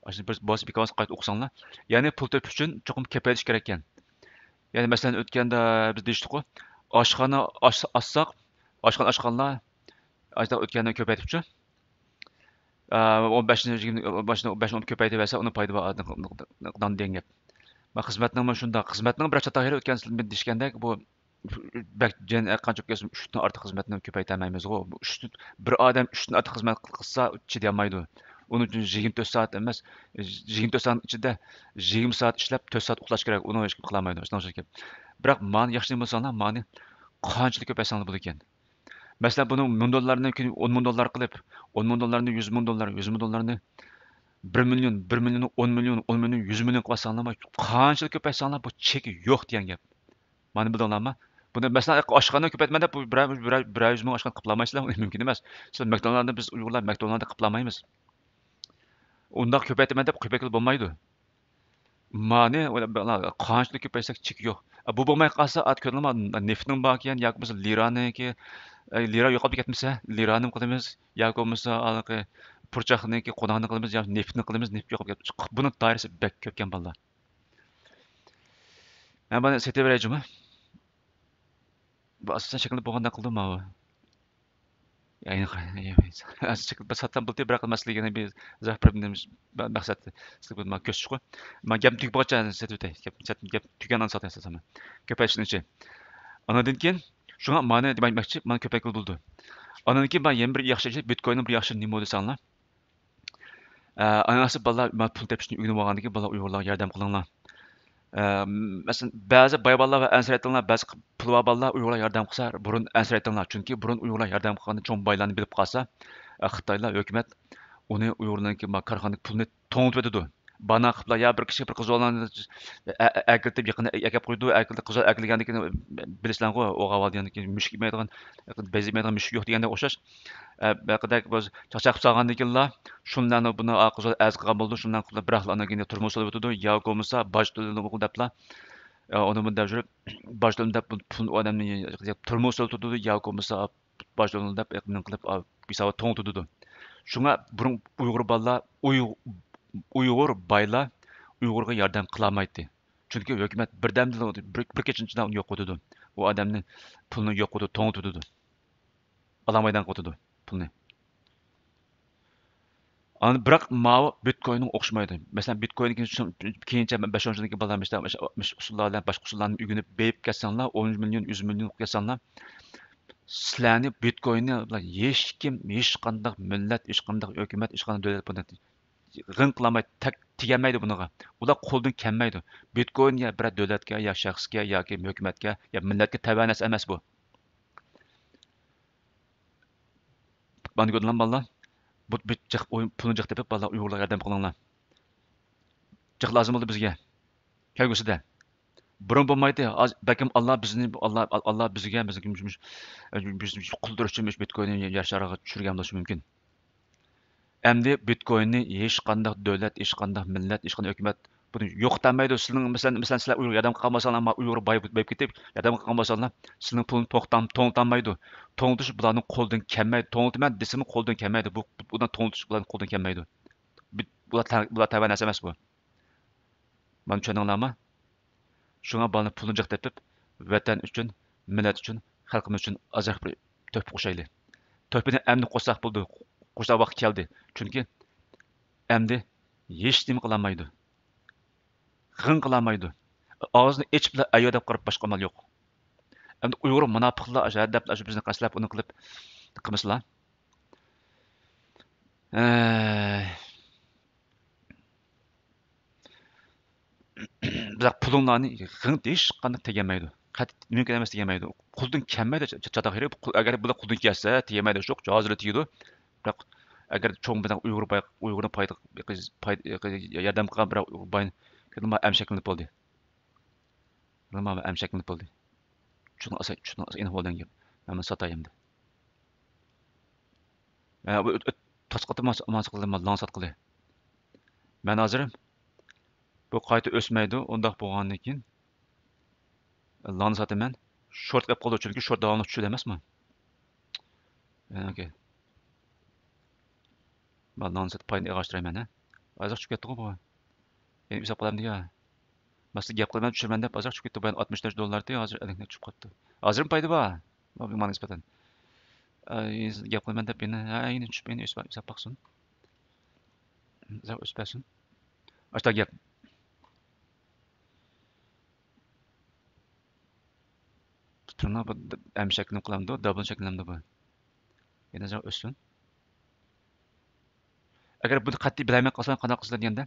ئاشۇ بىر بولسا بىكارغا قايتا ئوقۇساڭلار. يەنى پۇل تېپىش ئۈچۈن چوقۇم كۆپەيتىش كېرەككەن. يەنى مەسىلەن، ئۆتكەندە بىز دېيىشتۇققۇ، ئاشخانا ئاچ-، ئاچساق، ئاشخانا ئاچقانلار، ئاشۇنداق ئۆتكەندە كۆپەيتىپچۇ. ئە، ئون بەشنى، يىگىرمە، ئون بەشنى، ئون بەشنى ئومۇپ كۆپەيتىۋەرسە، ئۇنىڭ پايدا بار، نان دېگەن گەپ. ما خىزمەتنىڭمۇ شۇنداق، خىزمەتنىڭ بىر چاتاق يېرى ئۆتكەن سىلى دېيىشكەندەك، بۇ بەك جېنى قانچە كەلسۇن، ئۈچتىن ئارتۇق خىزمەتنى كۆپەيتەلمەيمىزغۇ. بۇ ئۈچتىن، بىر ئادەم ئۈچتىن ئارتۇق خىزمەت قىلسا، چىدىيالمايدۇ. ئۇنىڭ ئۈچۈن يىگىرمە تۆت سائەت ئەمەس، يىگىرمە تۆت سائەتنىڭ ئىچىدە يىگىرمە سائەت ئىشلەپ، تۆت سائەت ئۇخلاش كېرەك. ئۇنى ھېچكىم قىلالمايدۇ. شۇنىڭ ئۈچۈن. بىراق مانى ياخشى بولساڭلار، مانى قانچىلىك كۆپەيتسەڭلار بولىدىكەن. مەسىلەن، بۇنىڭ مىڭ دوللارنى كۈنى ئون مىڭ دوللار قىلىپ، ئون مىڭ دوللارنى يۈز مىڭ دوللار، يۈز مىڭ دوللارنى بىر مىليون، بىر مىليوننى ئون مىليون، ئون مىليوننى يۈز مىليون قىلىۋاتساڭلارمۇ، قانچىلىك كۆپەيتسەڭلار، بۇ چېكى يوق دېگەن گەپ. مانى بىلدىڭلارمۇ؟ بۇنى مەسىلەن، ئاشخانا كۆپەيتمەن دەپ، بۇ بىرەر، بىرەر، بىرەر يۈز مىڭ ئاشخانا قىلىپ بولالمايسىلەر، ئۇنى مۇمكىن ئەمەس. سىلەر مەكدونالدنى، بىز ئۇيغۇرلار مەكدونالدنى قىلىپ بولالمايمىز. ئۇنداق كۆپەيتىمەن دەپ كۆپەيتكىلى بولمايدۇ. مانى قانچىلىك كۆپەيتسەك چېكى يوق. بۇ بولماي قالسا، ئارتۇق كۆرۈنمە، نېفىتنىڭ باركەن ياكى بولمىسا لىرانىڭكى، ئە، لىرا يوقاپ كەتمىسە، لىرانى قىلىمىز ياكى بولمىسا ھېلىقى پۇرچاقنىڭكى قوناقنى قىلىمىز يا نېفىتنى قىلىمىز، نېفىت يوقاپ كەتمىسە، بۇنىڭ دائىرىسى بەك كۆپكەن بالىلار. مەن بۇنى سېتىۋېرەي جۇمۇ. بۇ ئاساسەن شەكىلدە بولغاندەك قىلدىم ماۋۇ. يا، يا، يا، يا، شەكىل بىر ساتسام بولدى، بىراق مەسىلە يەنە بىر زاھ بىر نېمە، مەقسەت، سىزگە بىر كۆرسىتىشقۇ. مەن گەپ تۈگىگەچە سېتىۋېتەي. گەپ، گەپ تۈگىگەندىن ساتىمەن. كۆپەيتىشنىڭ ئىچى. ئاندىن كېيىن، شۇڭا مانى دېمەكچى، مانا كۆپەيتكىلى بولىدۇ. ئاندىن كېيىن مانا يەنە بىر ياخشى ئىش، بىتكويننىڭ بىر ياخشى نېمە دېسەڭلار. ئە، ئەڭ ياخشىسى بالىلار مانا پۇل تېپىشنى ئۆگىنىۋالغاندىن كېيىن بالىلار ئۇيغۇرلارغا ياردەم قىلىڭلار. ئە، مەسىلەن، بەزى باي بالىلار ۋە ئەنسىرەيتىڭلار، بەزى پۇلى بار بالىلار ئۇيغۇرلارغا ياردەم قىلسا، بۇرۇن ئەنسىرەيتىڭلار. چۈنكى بۇرۇن ئۇيغۇرلار ياردەم قىلغاندا چوڭ بايلارنى بىلىپ قالسا، ئە، خىتايلار ھۆكۈمەت ئۇنى ئۇيغۇرلارنىڭكى ما-، كارخانىدىكى پۇلىنى توڭلىتىۋېتىدۇ. بانا قىپلا يا بىر كىشىگە بىر قىز بالىنى ئە-، ئە-، ئەكىرتىپ يېقىندا ئەكەپ قويىدۇ. ئەكىرتىپ قىز بالا ئەكىلگەندىن كېيىن بىلىسىلەرغۇ، ئوغا بالدى يەنى مۈشۈك يېمەيدىغان، بەز يېمەيدىغان مۈشۈك يوق دېگەندەك ئوخشاش. ئە، بۇ ياقىدەك بىز چاقچاق قىلىپ سالغاندىن كېيىنلا شۇنىلەرنى بۇنى قىز بالا ئەرز قىلغان بولىدۇ. شۇنىلەرنى قىلىپ بىراقلا ئاندىن كېيىن تۈرمە سولىۋېتىدۇ ياكى بولمىسا باج تۆلىدۇ دەپلا، ئە، ئۇنى بۇنى دەپ يۈرۈپ باج تۆلىدىم دەپ پۇلنى ئۇ ئادەمنى تۈرمە سولىتىدۇ ياكى بولمىسا باج تۆلىدىم دەپ نېمە قىلىپ ھېسابات توڭلىتىدۇ. شۇڭا بۇرۇن ئۇيغۇر بالىلار ئۇي-، ئۇيغۇر بايلار ئۇيغۇرغا ياردەم قىلالمايتتى. چۈنكى ھۆكۈمەت بىردەمدىلا بىر، بىر كېچىنىڭ ئىچىدە ئۇنى يوق قىلىدۇ. ئۇ ئادەمنى پۇلنى يوق قىلىدۇ، توڭلىتىدۇ. ئالالمايدىغان قىلىدۇ پۇلنى. ئانا، بىراق ماۋۇ بىتكوينغا ئوخشىمايدۇ. مەسىلەن، بىتكويننى كېيىن، كېيىنچە بەش ئون يىلدىن كېيىن بالىلار مۇشۇ، مۇشۇ ئۇسۇللار بىلەن باشقا ئۇسۇللارنى ئۆگىنىپ بېيىپ كەتسەڭلار، ئون مىليون، يۈز مىليون قىلىپ كەتسەڭلار، سىلەرنى بىتكويننى ھېچكىم، ھېچقانداق مىللەت، ھېچقانداق ھۆكۈمەت، ھېچقانداق دۆلەت بۇنى غىڭ قىلالمايدۇ، تەگ-، تېگەلمەيدۇ بۇنىڭغا. ئۇلار قولدىن كەلمەيدۇ. بىتكوين يا بىرەر دۆلەتكە، يا شەخسكە، ياكى ھۆكۈمەتكە، يا مىللەتكە تەۋە نەرسە ئەمەس بۇ. مانا كۆردۈڭلارمۇ بالىلار؟ بۇ، بۇ جىق ئوي-، پۇلنى جىق تېپىپ، بالىلار، ئۇيغۇرلارغا ياردەم قىلىڭلار. جىق لازىم بولدى بىزگە. كەلگۈسىدە. بۇرۇن بولمايتتى. ھازىر بەلكىم ئاللا بىزنى، ئاللا، ئاللا بىزگە، بىزنى مۇش، مۇش، بىز قۇلدۇرۇش ئۈچۈن مۇش بىتكويننى يەر شارىغا چۈشۈرگەن بولۇشى مۇمكىن. ئەمدى بىتكويننى ھېچقانداق دۆلەت، ھېچقانداق مىللەت، ھېچقانداق ھۆكۈمەت بۇنى يوقىتالمايدۇ. سىلىنىڭ، مەسىلەن، مەسىلەن، سىلەر ئۇيغۇر ياردەم قىلغان بولساڭلار، ما-، ئۇيغۇر باي بېيىپ كېتىپ، ياردەم قىلغان بولساڭلار، سىلىنىڭ پۇلىنى توختام-، توڭلىتالمايدۇ. توڭلىتىش بۇلارنىڭ قولىدىن كەلمەيدۇ. توڭلىتىمەن دېسىمۇ قولىدىن كەلمەيدۇ. بۇ، بۇ، بۇلار توڭلىتىش بۇلارنىڭ قولىدىن كەلمەيدۇ. بۇ، بۇلار تە-، بۇلار تەۋە نەرسە ئەمەس بۇ. مانا چۈشەندىڭلارمۇ؟ شۇڭا بالىنى پۇلنى جىق تېپىپ، ۋەتەن ئۈچۈن، مىللەت ئۈچۈن، خەلقىمىز ئۈچۈن ئازراق بىر تۆھپە قوشايلى. تۆھپىنى ئەمدى قوشساق بولىدۇ، قوشىدىغان ۋاقىت كەلدى. چۈنكى ئەمدى ھېچنېمە قىلالمايدۇ. غىڭ قىلالمايدۇ. ئاغزىنى ئېچىپلا ئەيۋە دەپ قاراپ باشقا ئامال يوق. ئەمدى ئۇيغۇر مۇناپىقلار ئاشۇ ھە دەپلا ئاشۇ بىزنى قەستلەپ ئۇنى قىلىپ قىلمىسىلا. ئەي. بىراق پۇلۇڭلارنى غىڭ ھېچقانداق تېگەلمەيدۇ. قەتئىي مۇمكىن ئەمەس تېگەلمەيدۇ. قولدىن كەلمەيدۇ چا-، چاتاق يېرى. قۇ-، ئەگەر بۇلار قولدىن كەلسە تېگەلمەيدۇ شۇ، ھازىرلا تېگىدۇ. بىراق ئەگەر چوڭ بىر ئۇيغۇر باي-، ئۇيغۇرنى پايدا، پايدا، ياردەم قىلغان بىر ئۇيغۇر باينى كۆردۈڭلارمۇ ئەمشەكلىنىپ بولدى. كۆردۈڭلارمۇ ئەمشەكلىنىپ بولدى. چۈشىنىڭ ئاسا-، چۈشىنىڭ ئاسا ئېنىق بولدى گەپ. مەن بۇنى ساتاي ئەمدى. ھە، بۇ ئۆت-، ئۆت-، تاسقا تېما-، ماسا قىلدىم، لاڭ ساتقىلى. مەن ھازىر بۇ قايتا ئۆسمەيدۇ، ئۇنداق بولغاندىن كېيىن لاننى ساتىمەن. شورت قىلىپ قالىدۇ، چۈنكى شورت داۋاملىق چۈشىدۇ ئەمەسمۇ؟ ئوكەي. مەن لاننى سېتىپ پايدىنى ئېغىشتۇرايمەن، ھە؟ ئازراق چۈشۈپ كەتتىغۇ بۇ. يەنە ئۆسۈپ قالامدۇ يا؟ مەن سىزگە گەپ قىلىمەن، چۈشۈرىمەن دەپ ئازراق چۈشۈپ كەتتى. بايان ئاتمىش نەچچە دوللار ئىدى، ھازىر ئەللىك نەچچە چۈشۈپ قاپتۇ. ھازىرمۇ پايدا بار. ماڭا نىسبەتەن. ئە، سىزگە گەپ قىلىمەن دەپ يەنە، ھە، يەنە چۈشۈپ، يەنە ئۆسۈپ، ئۆسۈپ باقسۇن. ئازراق ئۆسۈپ بەرسۇن. ئاشتا گەپ. تۇرنا بۇ د-، ئەم شەكلىنى قىلامدۇ، دابىل شەكلىنەمدۇ بۇ؟ يەنە ئۆسسۇن. ئەگەر بۇنى قەتئىي بىلەلمەي قالسام قانداق قىلىسىلەر دېگەندە،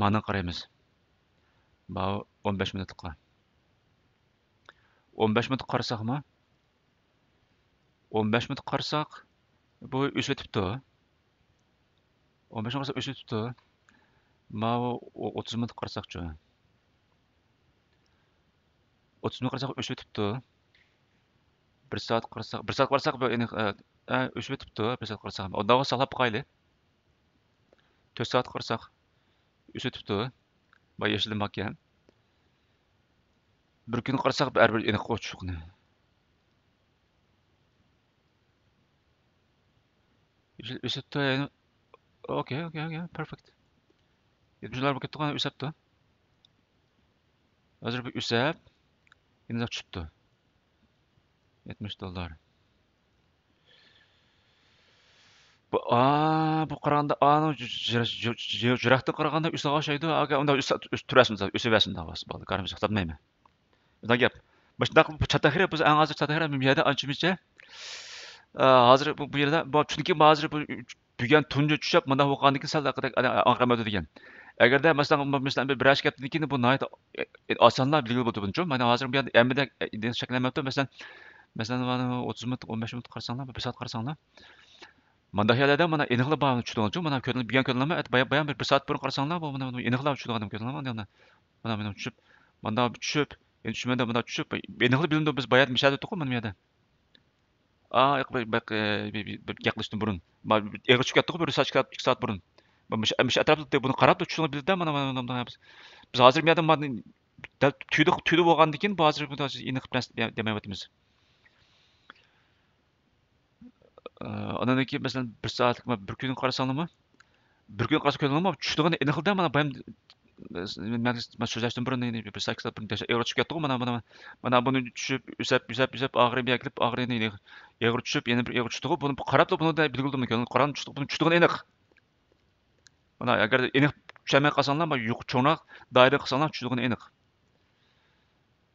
مانا قارايمىز. ماۋۇ ئون بەش مىنۇتلۇققا. ئون بەش مىنۇت قارىساقمۇ؟ ئون بەش مىنۇت قارىساق، بۇ ئۆسۈۋېتىپتۇ. ئون بەش مىنۇت قارىساق ئۆسۈۋېتىپتۇ. ماۋۇ ئو-، ئوتتۇز مىنۇت قارىساقچۇ؟ ئوتتۇز مىنۇت قارىساق ئۆسۈۋېتىپتۇ. بىر سائەت قارىساق، بىر سائەت قارىساق بۇ ئېنىق، ئە، ئە، ئۆسۈۋېتىپتۇ. بىر سائەت قارىساق. ئۇنداقتا ساقلاپ باقايلى. تۆت سائەت قارىساق ئۆسۈۋېتىپتۇ. باي يېشىلدىن باككەن. بىر كۈن قارىساق، بەرىبىر ئېنىق ئوچۇقنى. يېشىل ئۆسۈپتۇ، يەنى. ئوكەي، ئوكەي، ئوكەي، پېرفېكت. يەتمىش دوللار بولۇپ كەتتىغۇ، ئۆسەپتۇ. ھازىر بۇ ئۆسەپ، يەنە چۈشۈپتۇ. يەتمىش دوللار. بۇ، ئا، بۇ قارىغاندا، ئانىڭ جۇ-، جۇ-، جۇ-، جۇ-، جۇراقتىن قارىغاندا ئۆسىدىغان ئوخشايدۇ. ئاكا، ئۇنداق ئۆسە-، ئۆس-، تۇرۇۋەرسۇن، ئۆسۈۋەرسۇن، داۋاسى بولدى. كارىمىز توختاتمايمەن. ئۇنداق گەپ. مۇشۇنداق بۇ چاتاق يېرى، بىز ئەڭ ھازىر چاتاق يېرى بۇ يەردە ئانچە مۇنچە. ئا، ھازىر بۇ، بۇ يەردە، بۇ، چۈنكى بۇ ھازىر بۇ بۈگۈن تۇنجى چۈشۈپ، مۇنداق بولغاندىن كېيىن سەل ئاڭقىرىمەيدۇ دېگەن. ئەگەردە، مەسىلەن، مەسىلەن، بىر ئىككى ھەپتىدىن كېيىن بۇ ناھايىتى ئاسانلا بىلگىلى بولىدۇ بۇنىچۇ. مانا ھازىر بۇ يەردە ھەممىدە شەكىللەنمەپتۇ. مەسىلەن، مەسىلەن، مانا ئوتتۇز مىنۇت، ئون بەش مىنۇت قارىساڭلار، بىر سائەت قارىساڭلار. مانداق يەرلەردە مانا ئېنىقلا بار چۈشىدىغانچۇ، مانا كۆرۈنۈپ، بۈگۈن كۆرۈنەلمەي، ئەتە بايا-، بايا بىر، بىر سائەت بۇرۇن قارىساڭلار، بۇ مانا ئېنىقلا چۈشىدىغان كۆرۈنەلمەي، مانا، مانا بىر چۈشۈپ، مانا چۈشۈپ، ئېنىقلا بىلىنىدۇ، بىز بايا مۇشۇ يەردە تۇرۇق، مانا بۇ يەردە. ئا، بەك، بەك، ئە، بىر، بىر، بىر گەپلىشىشتىن بۇرۇن. ما-، ئېغىر چۈشۈپ كەتتۇق، بىر سائەت، ئىككى سائەت، ئىككى سائەت بۇرۇن. ما-، مۇشۇ، مۇشۇ ئەتراپتا بۇنى قاراپلا چۈشىدىغان بىلدى، مانا، مانا، مانا، مانا، بىز، بىز ھازىر بۇ يەردە مانا دەل تۈيدە، تۈيدە بولغاندىن كېيىن، بۇ ھازىر بۇ ئېنىق بىر نەرسە دېمەيۋاتىمىز. ئە، ئاندىن كېيىن، مەسىلەن، بىر سائەتلىك، بىر كۈن قارىساڭلارمۇ، بىر كۈن قارىسا كۆرۈنمەيدۇ، چۈشىدىغىنى ئېنىقلا، مانا بايام، مەن، مەن سۆزلەشتىن بۇرۇن، يەنى بىر سەككىز سائەت بۇرۇن دەھشەت ئېغىر چۈشۈپ كەتتىغۇ، مانا، مانا، مانا بۇنى چۈشۈپ، ئۈسەپ، ئۈسەپ، ئۈسەپ، ئاخىرى بۇ يەرگە كېلىپ، ئاخىرى يەنە ئېغىر چۈشۈپ، يەنە بىر ئېغىر چۈشتىغۇ، بۇنى قاراپلا، بۇنى بىلگىلى بولىدۇ، كۆڭلۈڭ قاران چۈشتىغۇ، بۇنى چۈشىدىغىنى ئېنىق. مانا، ئەگەر ئېنىق چۈشەلمەي قالساڭلار، ما يۇقىرى چوڭراق دائىرىدە قىلساڭلار، چۈشىدىغىنى ئېنىق.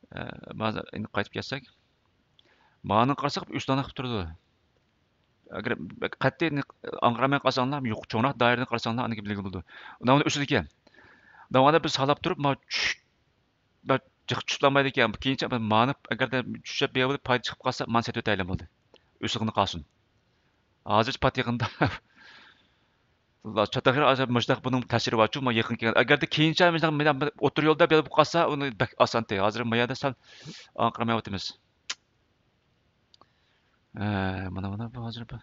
ئە، ھازىر ئېنىق قايتىپ كەلسەك. مانىڭغا قارىساق، ئۈستىدىن قىلىپ تۇرىدۇ. ئەگەر قەتئىي ئاڭقىرماي قالساڭلار، يۇقىرى چوڭراق دائىرىدىن قارىساڭلار، ئاندىن كېيىن بىلگىلى بولىدۇ. ئۇنىڭ ئۈستىدىكى. داۋاندا بىز ساقلاپ تۇرۇپ، ما چۈش، ما جىق چۈشۈپ بولمايدىكەن. كېيىنچە مانىپ، ئەگەردە چۈشۈپ بېرىپ پايدا چىقىپ قالسا، مانا سېتىۋېتەيلى بولدى. ئۆسۈخىنى قالسۇن. ھازىرچە پات يېقىندا. چاتاق يېرى ھازىر مۇشۇنداق بۇنىڭ تەسىرى بارچۇ، ما يېقىن كەلگەن. ئەگەردە كېيىنچە مۇشۇنداق مەيدان بىر ئوتتۇرا يولدا بىر بولۇپ قالسا، ئۇنى بەك ئاسانتى. ھازىر ما يەردە سەل ئاڭقىرمايۋاتىمىز. ئە، مانا، مانا بۇ ھازىر بۇ.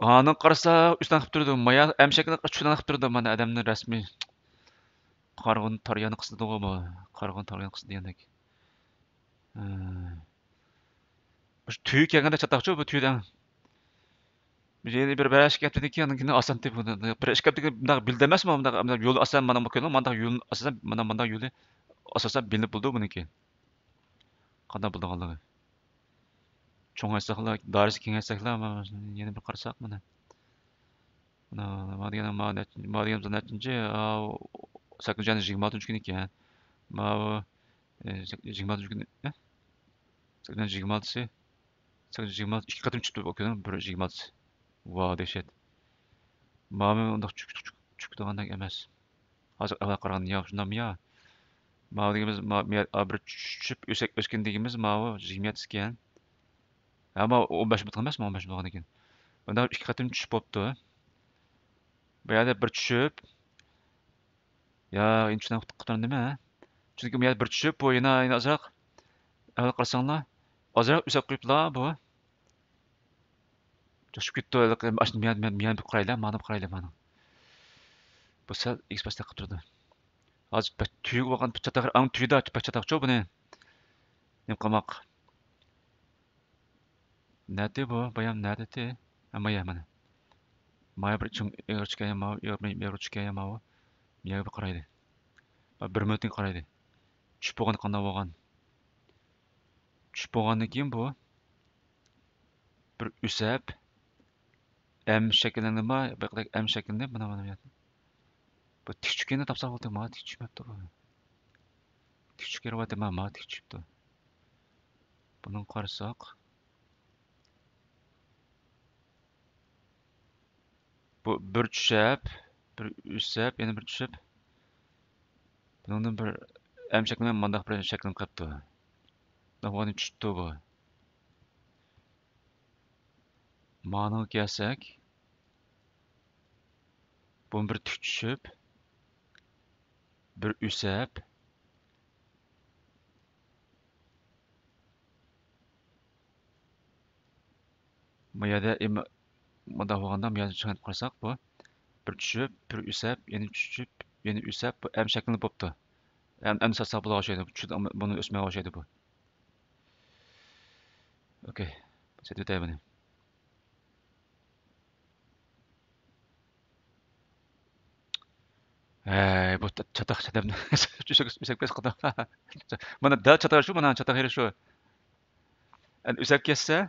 ئانىڭ قارىسا، ئۈستىدىن قىلىپ تۇرىدۇ. ما يەر ئەمشەكنى چۈشىدىن قىلىپ تۇرىدۇ. مانا ئادەمنى رەسمىي قارىغۇنى تارىيانى قىسىدىغۇ بۇ. قارىغۇنى تارىيانى قىسىدۇ دېگەندەك. ئە. مۇشۇ تۈيى كەلگەندە چاتاقچۇ بۇ تۈيدە. يەنە بىر، بىر ئىش كەپتىكەن، ئاندىن كېيىن ئاسانتى بۇ. بىر ئىش كەپتىكەن، مۇنداق بىلدە ئەمەسمۇ، مۇنداق، مۇنداق يول ئاسان، مانا بۇ كۆرۈڭ، مۇنداق يول ئاساسەن، مانا مۇنداق يولى ئاساسەن بىلىنىپ بولىدۇ بۇنىڭكى. قانداق بولىدىغانلىقى. چوڭايتساقلا، دائىرىسى كېڭەيتسەكلا، مانا يەنە بىر قارىساق، مانا. مانا، ما دېگەن، ما نەچ-، ما دېگەن نەچچىنچى؟ ئاۋۇ، سەككىزىنچى ئاينىڭ يىگىرمە ئالتىنچى كۈنى ئىكەن. ماۋۇ، ئە، يىگىرمە ئالتىنچى كۈنى، ئە؟ سەككىزىنچى يىگىرمە ئالتىسى، سەككىزىنچى يىگىرمە ئالتىسى، ئىككى قېتىم چۈشۈپتۇ بۇ كۈنى، بىر يىگىرمە ئالتىسى. ۋاۋ، دەھشەت. ماۋۇ ئۇنداق چۈشۈپ، چۈشۈپ، چۈشۈپ تۇرغاندەك ئەمەس. ھازىر ئەۋۋەل قارىغاندا ياق، شۇنداقمۇ يا؟ ماۋۇ دېگىنىمىز، ما-، مە-، ئا، بىر چۈشۈپ، ئۆسەك، ئۆسكەن دېگىنىمىز ماۋۇ يىگىرمە يەتتىسى ئىكەن. ھە، ماۋۇ ئون بەش مىنۇت ئەمەس، ئون بەش مىنۇت بولغاندىن كېيىن. مۇنداق ئىككى قېتىم چۈشۈپ بوپتۇ. بۇ يەردە بىر چۈشۈپ، يا، ئېنى چۈشىنىپ قىپتۇ نېمە؟ چۈنكى بۇ يەردە بىر چۈشۈپ، بۇ يەنە، يەنە ئازراق. ئەۋۋەل قارىساڭلار، ئازراق ئۆسەپ قويۇپلا بۇ. چۈشۈپ كېتىپتۇ، ھېلىقى، ئاشۇ مىيان، مىيان، مىيان بىر قارايلى، مانا بىر قارايلى، مانا. بۇ سەل ئېگىز پەس قىلىپ تۇرىدۇ. ھازىر بەك تۈگۈپ بولغان چاتاق، ئەڭ تۈگىدە بەك چاتاقچۇ بۇنى. نېمە قىلماق؟ نەتى بۇ؟ بايام نەتى؟ ھە، مايا، مانا. مايا بىر چوڭ ئېغىر چۈشكەن، ماۋۇ ئېغىر، ئېغىر چۈشكەن، ماۋۇ. مىياگە بىر قارايلى. بىر مىنۇتتىن قارايلى. چۈشۈپ بولغان قانداق بولغان؟ چۈشۈپ بولغاندىن كېيىن بۇ بىر ئۆسەپ، ئەم شەكىللىنىدۇ، بۇ يەردە ئەم شەكىللىنىپ، مانا، مانا بۇ يەردە. بۇ تىك چۈشكەننى تاپساق بولدى، مانا تىك چۈشمەپتۇ بۇ. تىك چۈشكەن بولدى، مانا، مانا تىك چۈشۈپتۇ. بۇنىڭغا قارىساق، بۇ بىر چۈشەپ، بىر ئۆسەپ، يەنە بىر چۈشۈپ، بۇنىڭدىن بىر ئەم شەكلى بىلەن مانداق بىر شەكىللىنىپ قاپتۇ. داۋانى چۈشۈپتۇ بۇ. مانىڭغا كەلسەك، بۇنى بىر تىك چۈشۈپ، بىر ئۆسەپ، بۇ يەردە ئىم-، مۇنداق بولغاندا، بۇ يەردە چىڭىتىپ قارىساق، بۇ بىر چۈشۈپ، بىر ئۆسەپ، يەنە چۈشۈپ، يەنە ئۆسەپ، بۇ ئەم شەكلىنى بوپتۇ. ئەم، ئەمدى ساتساق بولىدىغان ئوخشايدۇ. بۇ چۈشۈپ، بۇنى ئۆسمەيدىغان ئوخشايدۇ بۇ. ئوكەي. سېتىۋېتەي بۇنى. ھەي، بۇ چاتاق ئادەمنى ئۆسەك، ئۆسەك پەس قىلدى. مانا دەل چاتاق شۇ، مانا چاتاق يېرى شۇ. ئەمدى ئۆسەپ كەتسە،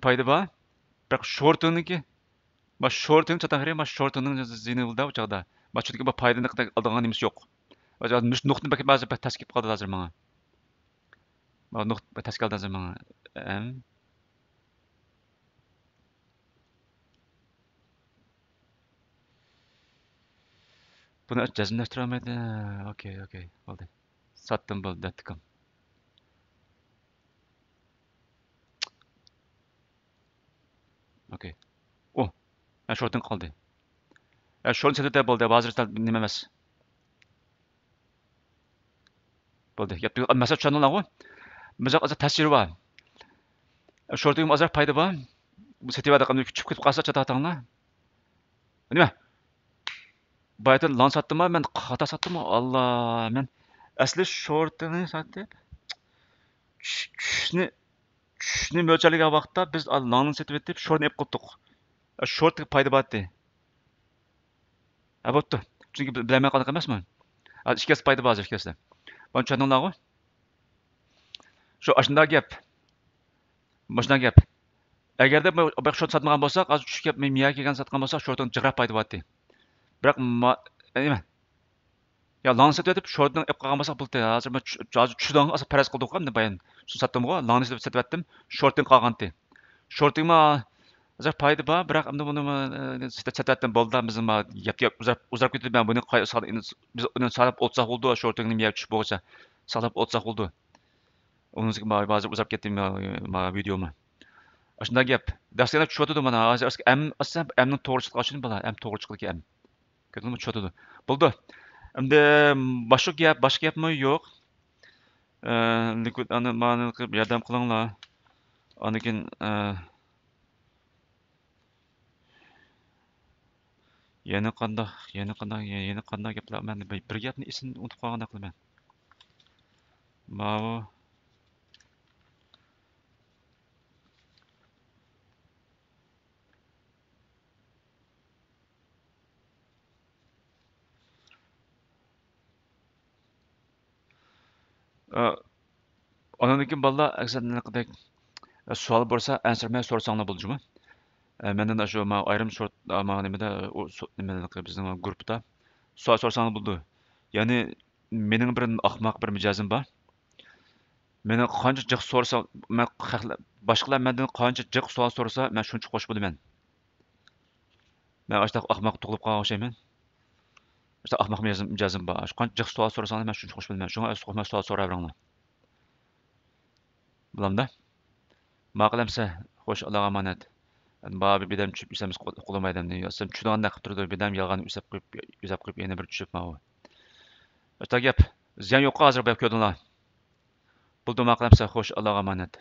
پايدا بار. بىراق شورتىنىڭكى، ما شورتىنىڭ چاتاق يېرى، ما شورتىنىڭ زىيىنى بولىدۇ ئۇ چاغدا. ما چۈنكى بۇ پايدىنى ئالىدىغان نېمىسى يوق. نۇقتىنى بەك، بەزى بەك تەس كېلىپ قالدى ھازىر ماڭا. ما نۇقتا تەس كەلدى ھازىر ماڭا. ئەم. بۇنى جەزملەشتۈرەلمەيدۇ. ئوكەي، ئوكەي، بولدى. ساتتىم، بولدى، دەتتىكىم. ئوكەي. ئۇ، ھە، شورتىڭ قالدى. ھە، شورتنى سېتىۋېتە بولدى، ھازىر نېمە ئەمەس. بولدى، گەپ تۈگەل. مەسىلە چۈشەندىڭلارغۇ؟ مۇشۇنداق ئازراق تەسىرى بار. شورتىڭ ئازراق پايدا بار. سېتىۋەردى، چۈشۈپ كېتىپ قالسا چاتاتاڭلار. نېمە؟ بايىتىن لان ساتتىمۇ؟ مەن خاتا ساتتىمۇ؟ ئاللا، مەن ئەسلى شورتىنى ساتتىم. چۈش-، چۈشنى، چۈشنى مۆلچەرلىگەن ۋاقىتتا بىز لاننى سېتىۋېتىپ، شورتنى ئېلىپ قىلدۇق. شورتتىكى پايدا بارتى. ھە، بوپتۇ. چۈنكى بىلەلمەي قالدۇق ئەمەسمۇ؟ ھازىر ئىككىسى پايدا بار، ھازىر ئىككىسىدە. بۇنى چۈشەندىڭلارغۇ؟ شۇ ئاشۇنداق گەپ. مۇشۇنداق گەپ. ئەگەردە بۇ، بۇ شورت ساتمىغان بولساق، ھازىر چۈشۈپ كەپ مىيا كەلگەن ساتقان بولساق، شورتنىڭ جىقراق پايدا بارتى. بىراق ما-، نېمە؟ يا لاننى سېتىۋېتىپ، شورتنىڭ ئېلىپ قالغان بولساق بولدى. ھازىر ما چۈ-، ھازىر چۈشىدىغان ئاساس پەرەز قىلدۇق ئەمدى بايان. شۇ ساتتىمغۇ، لاننى سېتىپ، سېتىۋەتتىم. شورتىڭ قالغانتى. شورتىڭما ھازىر پايدا بار، بىراق ئەمدى بۇنى، ئە، سېتىپ، سېتىۋەتتىم. بولدى، بىزنىڭ ما گەپ، گەپ ئۇزاپ، ئۇزاپ كېتىدۇ. مەن بۇنى قاي-، سال-، بىز ئۇنى ساقلاپ ئولتۇرساق بولىدۇ، شورتىڭنى يەر چۈشۈپ بولغۇچە ساقلاپ ئولتۇرساق بولىدۇ. ئۇنىڭ ما ھازىر ئۇزاپ كەتتى ما، ما ۋىدېيومۇ. ئاشۇنداق گەپ. دەرسلىكلەر چۈشۈۋاتىدۇ مانا. ھازىر ئەم، ئەسلى ئەمنىڭ توغرا چىققان بولدى. ئەم توغرا چىقىدىكەن ئەم. كۆردۈڭمۇ؟ چۈشۈۋاتىدۇ. بولدى. ئەمدى باشقا گەپ، باشقا گەپمۇ يوق. ئە، لىكۋىد ئانى مانى قىلىپ ياردەم قىلىڭلار. ئاندىن كېيىن، ئە، يەنە قانداق، يەنە قانداق، يەنە قانداق گەپلەر؟ مەن بىر، بىر گەپنى ئېسىمدىن ئۇنتۇپ قالغاندەك قىلىمەن. ماۋۇ. ئە، ئانىڭدىن كېيىن بالىلار ئەكسىدەك سوئال بولسا ئەنسىرىمەي سورىساڭلار بولىدۇ جۇمۇ. ئە، مەندىن ئاشۇ ما ئايرىم سورت، ما نېمىدە، ئۇ سو-، نېمە، بىزنىڭ گۇرۇپپىدا سوئال سورىساڭلار بولىدۇ. يەنى مېنىڭ بىر ئاخماق بىر مىجەزىم بار. مېنى قانچە جىق سورىسا، مەن خەقلەر، باشقىلار مەندىن قانچە جىق سوئال سورىسا، مەن شۇنچە خوش بولىمەن. مەن ئاشۇنداق ئاخماق تۇغۇلۇپ قالغان ئوخشايمەن. ئاشۇنداق ئاخماق مىجەزىم، مىجەزىم بار. قانچە جىق سوئال سورىساڭلار، مەن شۇنچە خوش بولىمەن. شۇڭا ئۆز قورقماي سوئال سوراۋېرىڭلار. بولامدا؟ ماقۇل ئەمسە، خوش، ئاللاغا ئامانەت. بارا بىر بىردەم چۈشۈپ ئۆسەمىز قۇلىمايدۇ ئەمدى. سەن چۈشىدىغاندەك قىلىپ تۇرىدۇ، بىردەم يالغان ئۆسەپ قويۇپ، ئۆسەپ قويۇپ يەنە بىر چۈشۈپ ماۋۇ. ئاشۇنداق گەپ. زىيان يوققۇ ھازىر بەك كۆردۈڭلار. بولدى، ماقۇل ئەمسە، خوش، ئاللاغا ئامانەت.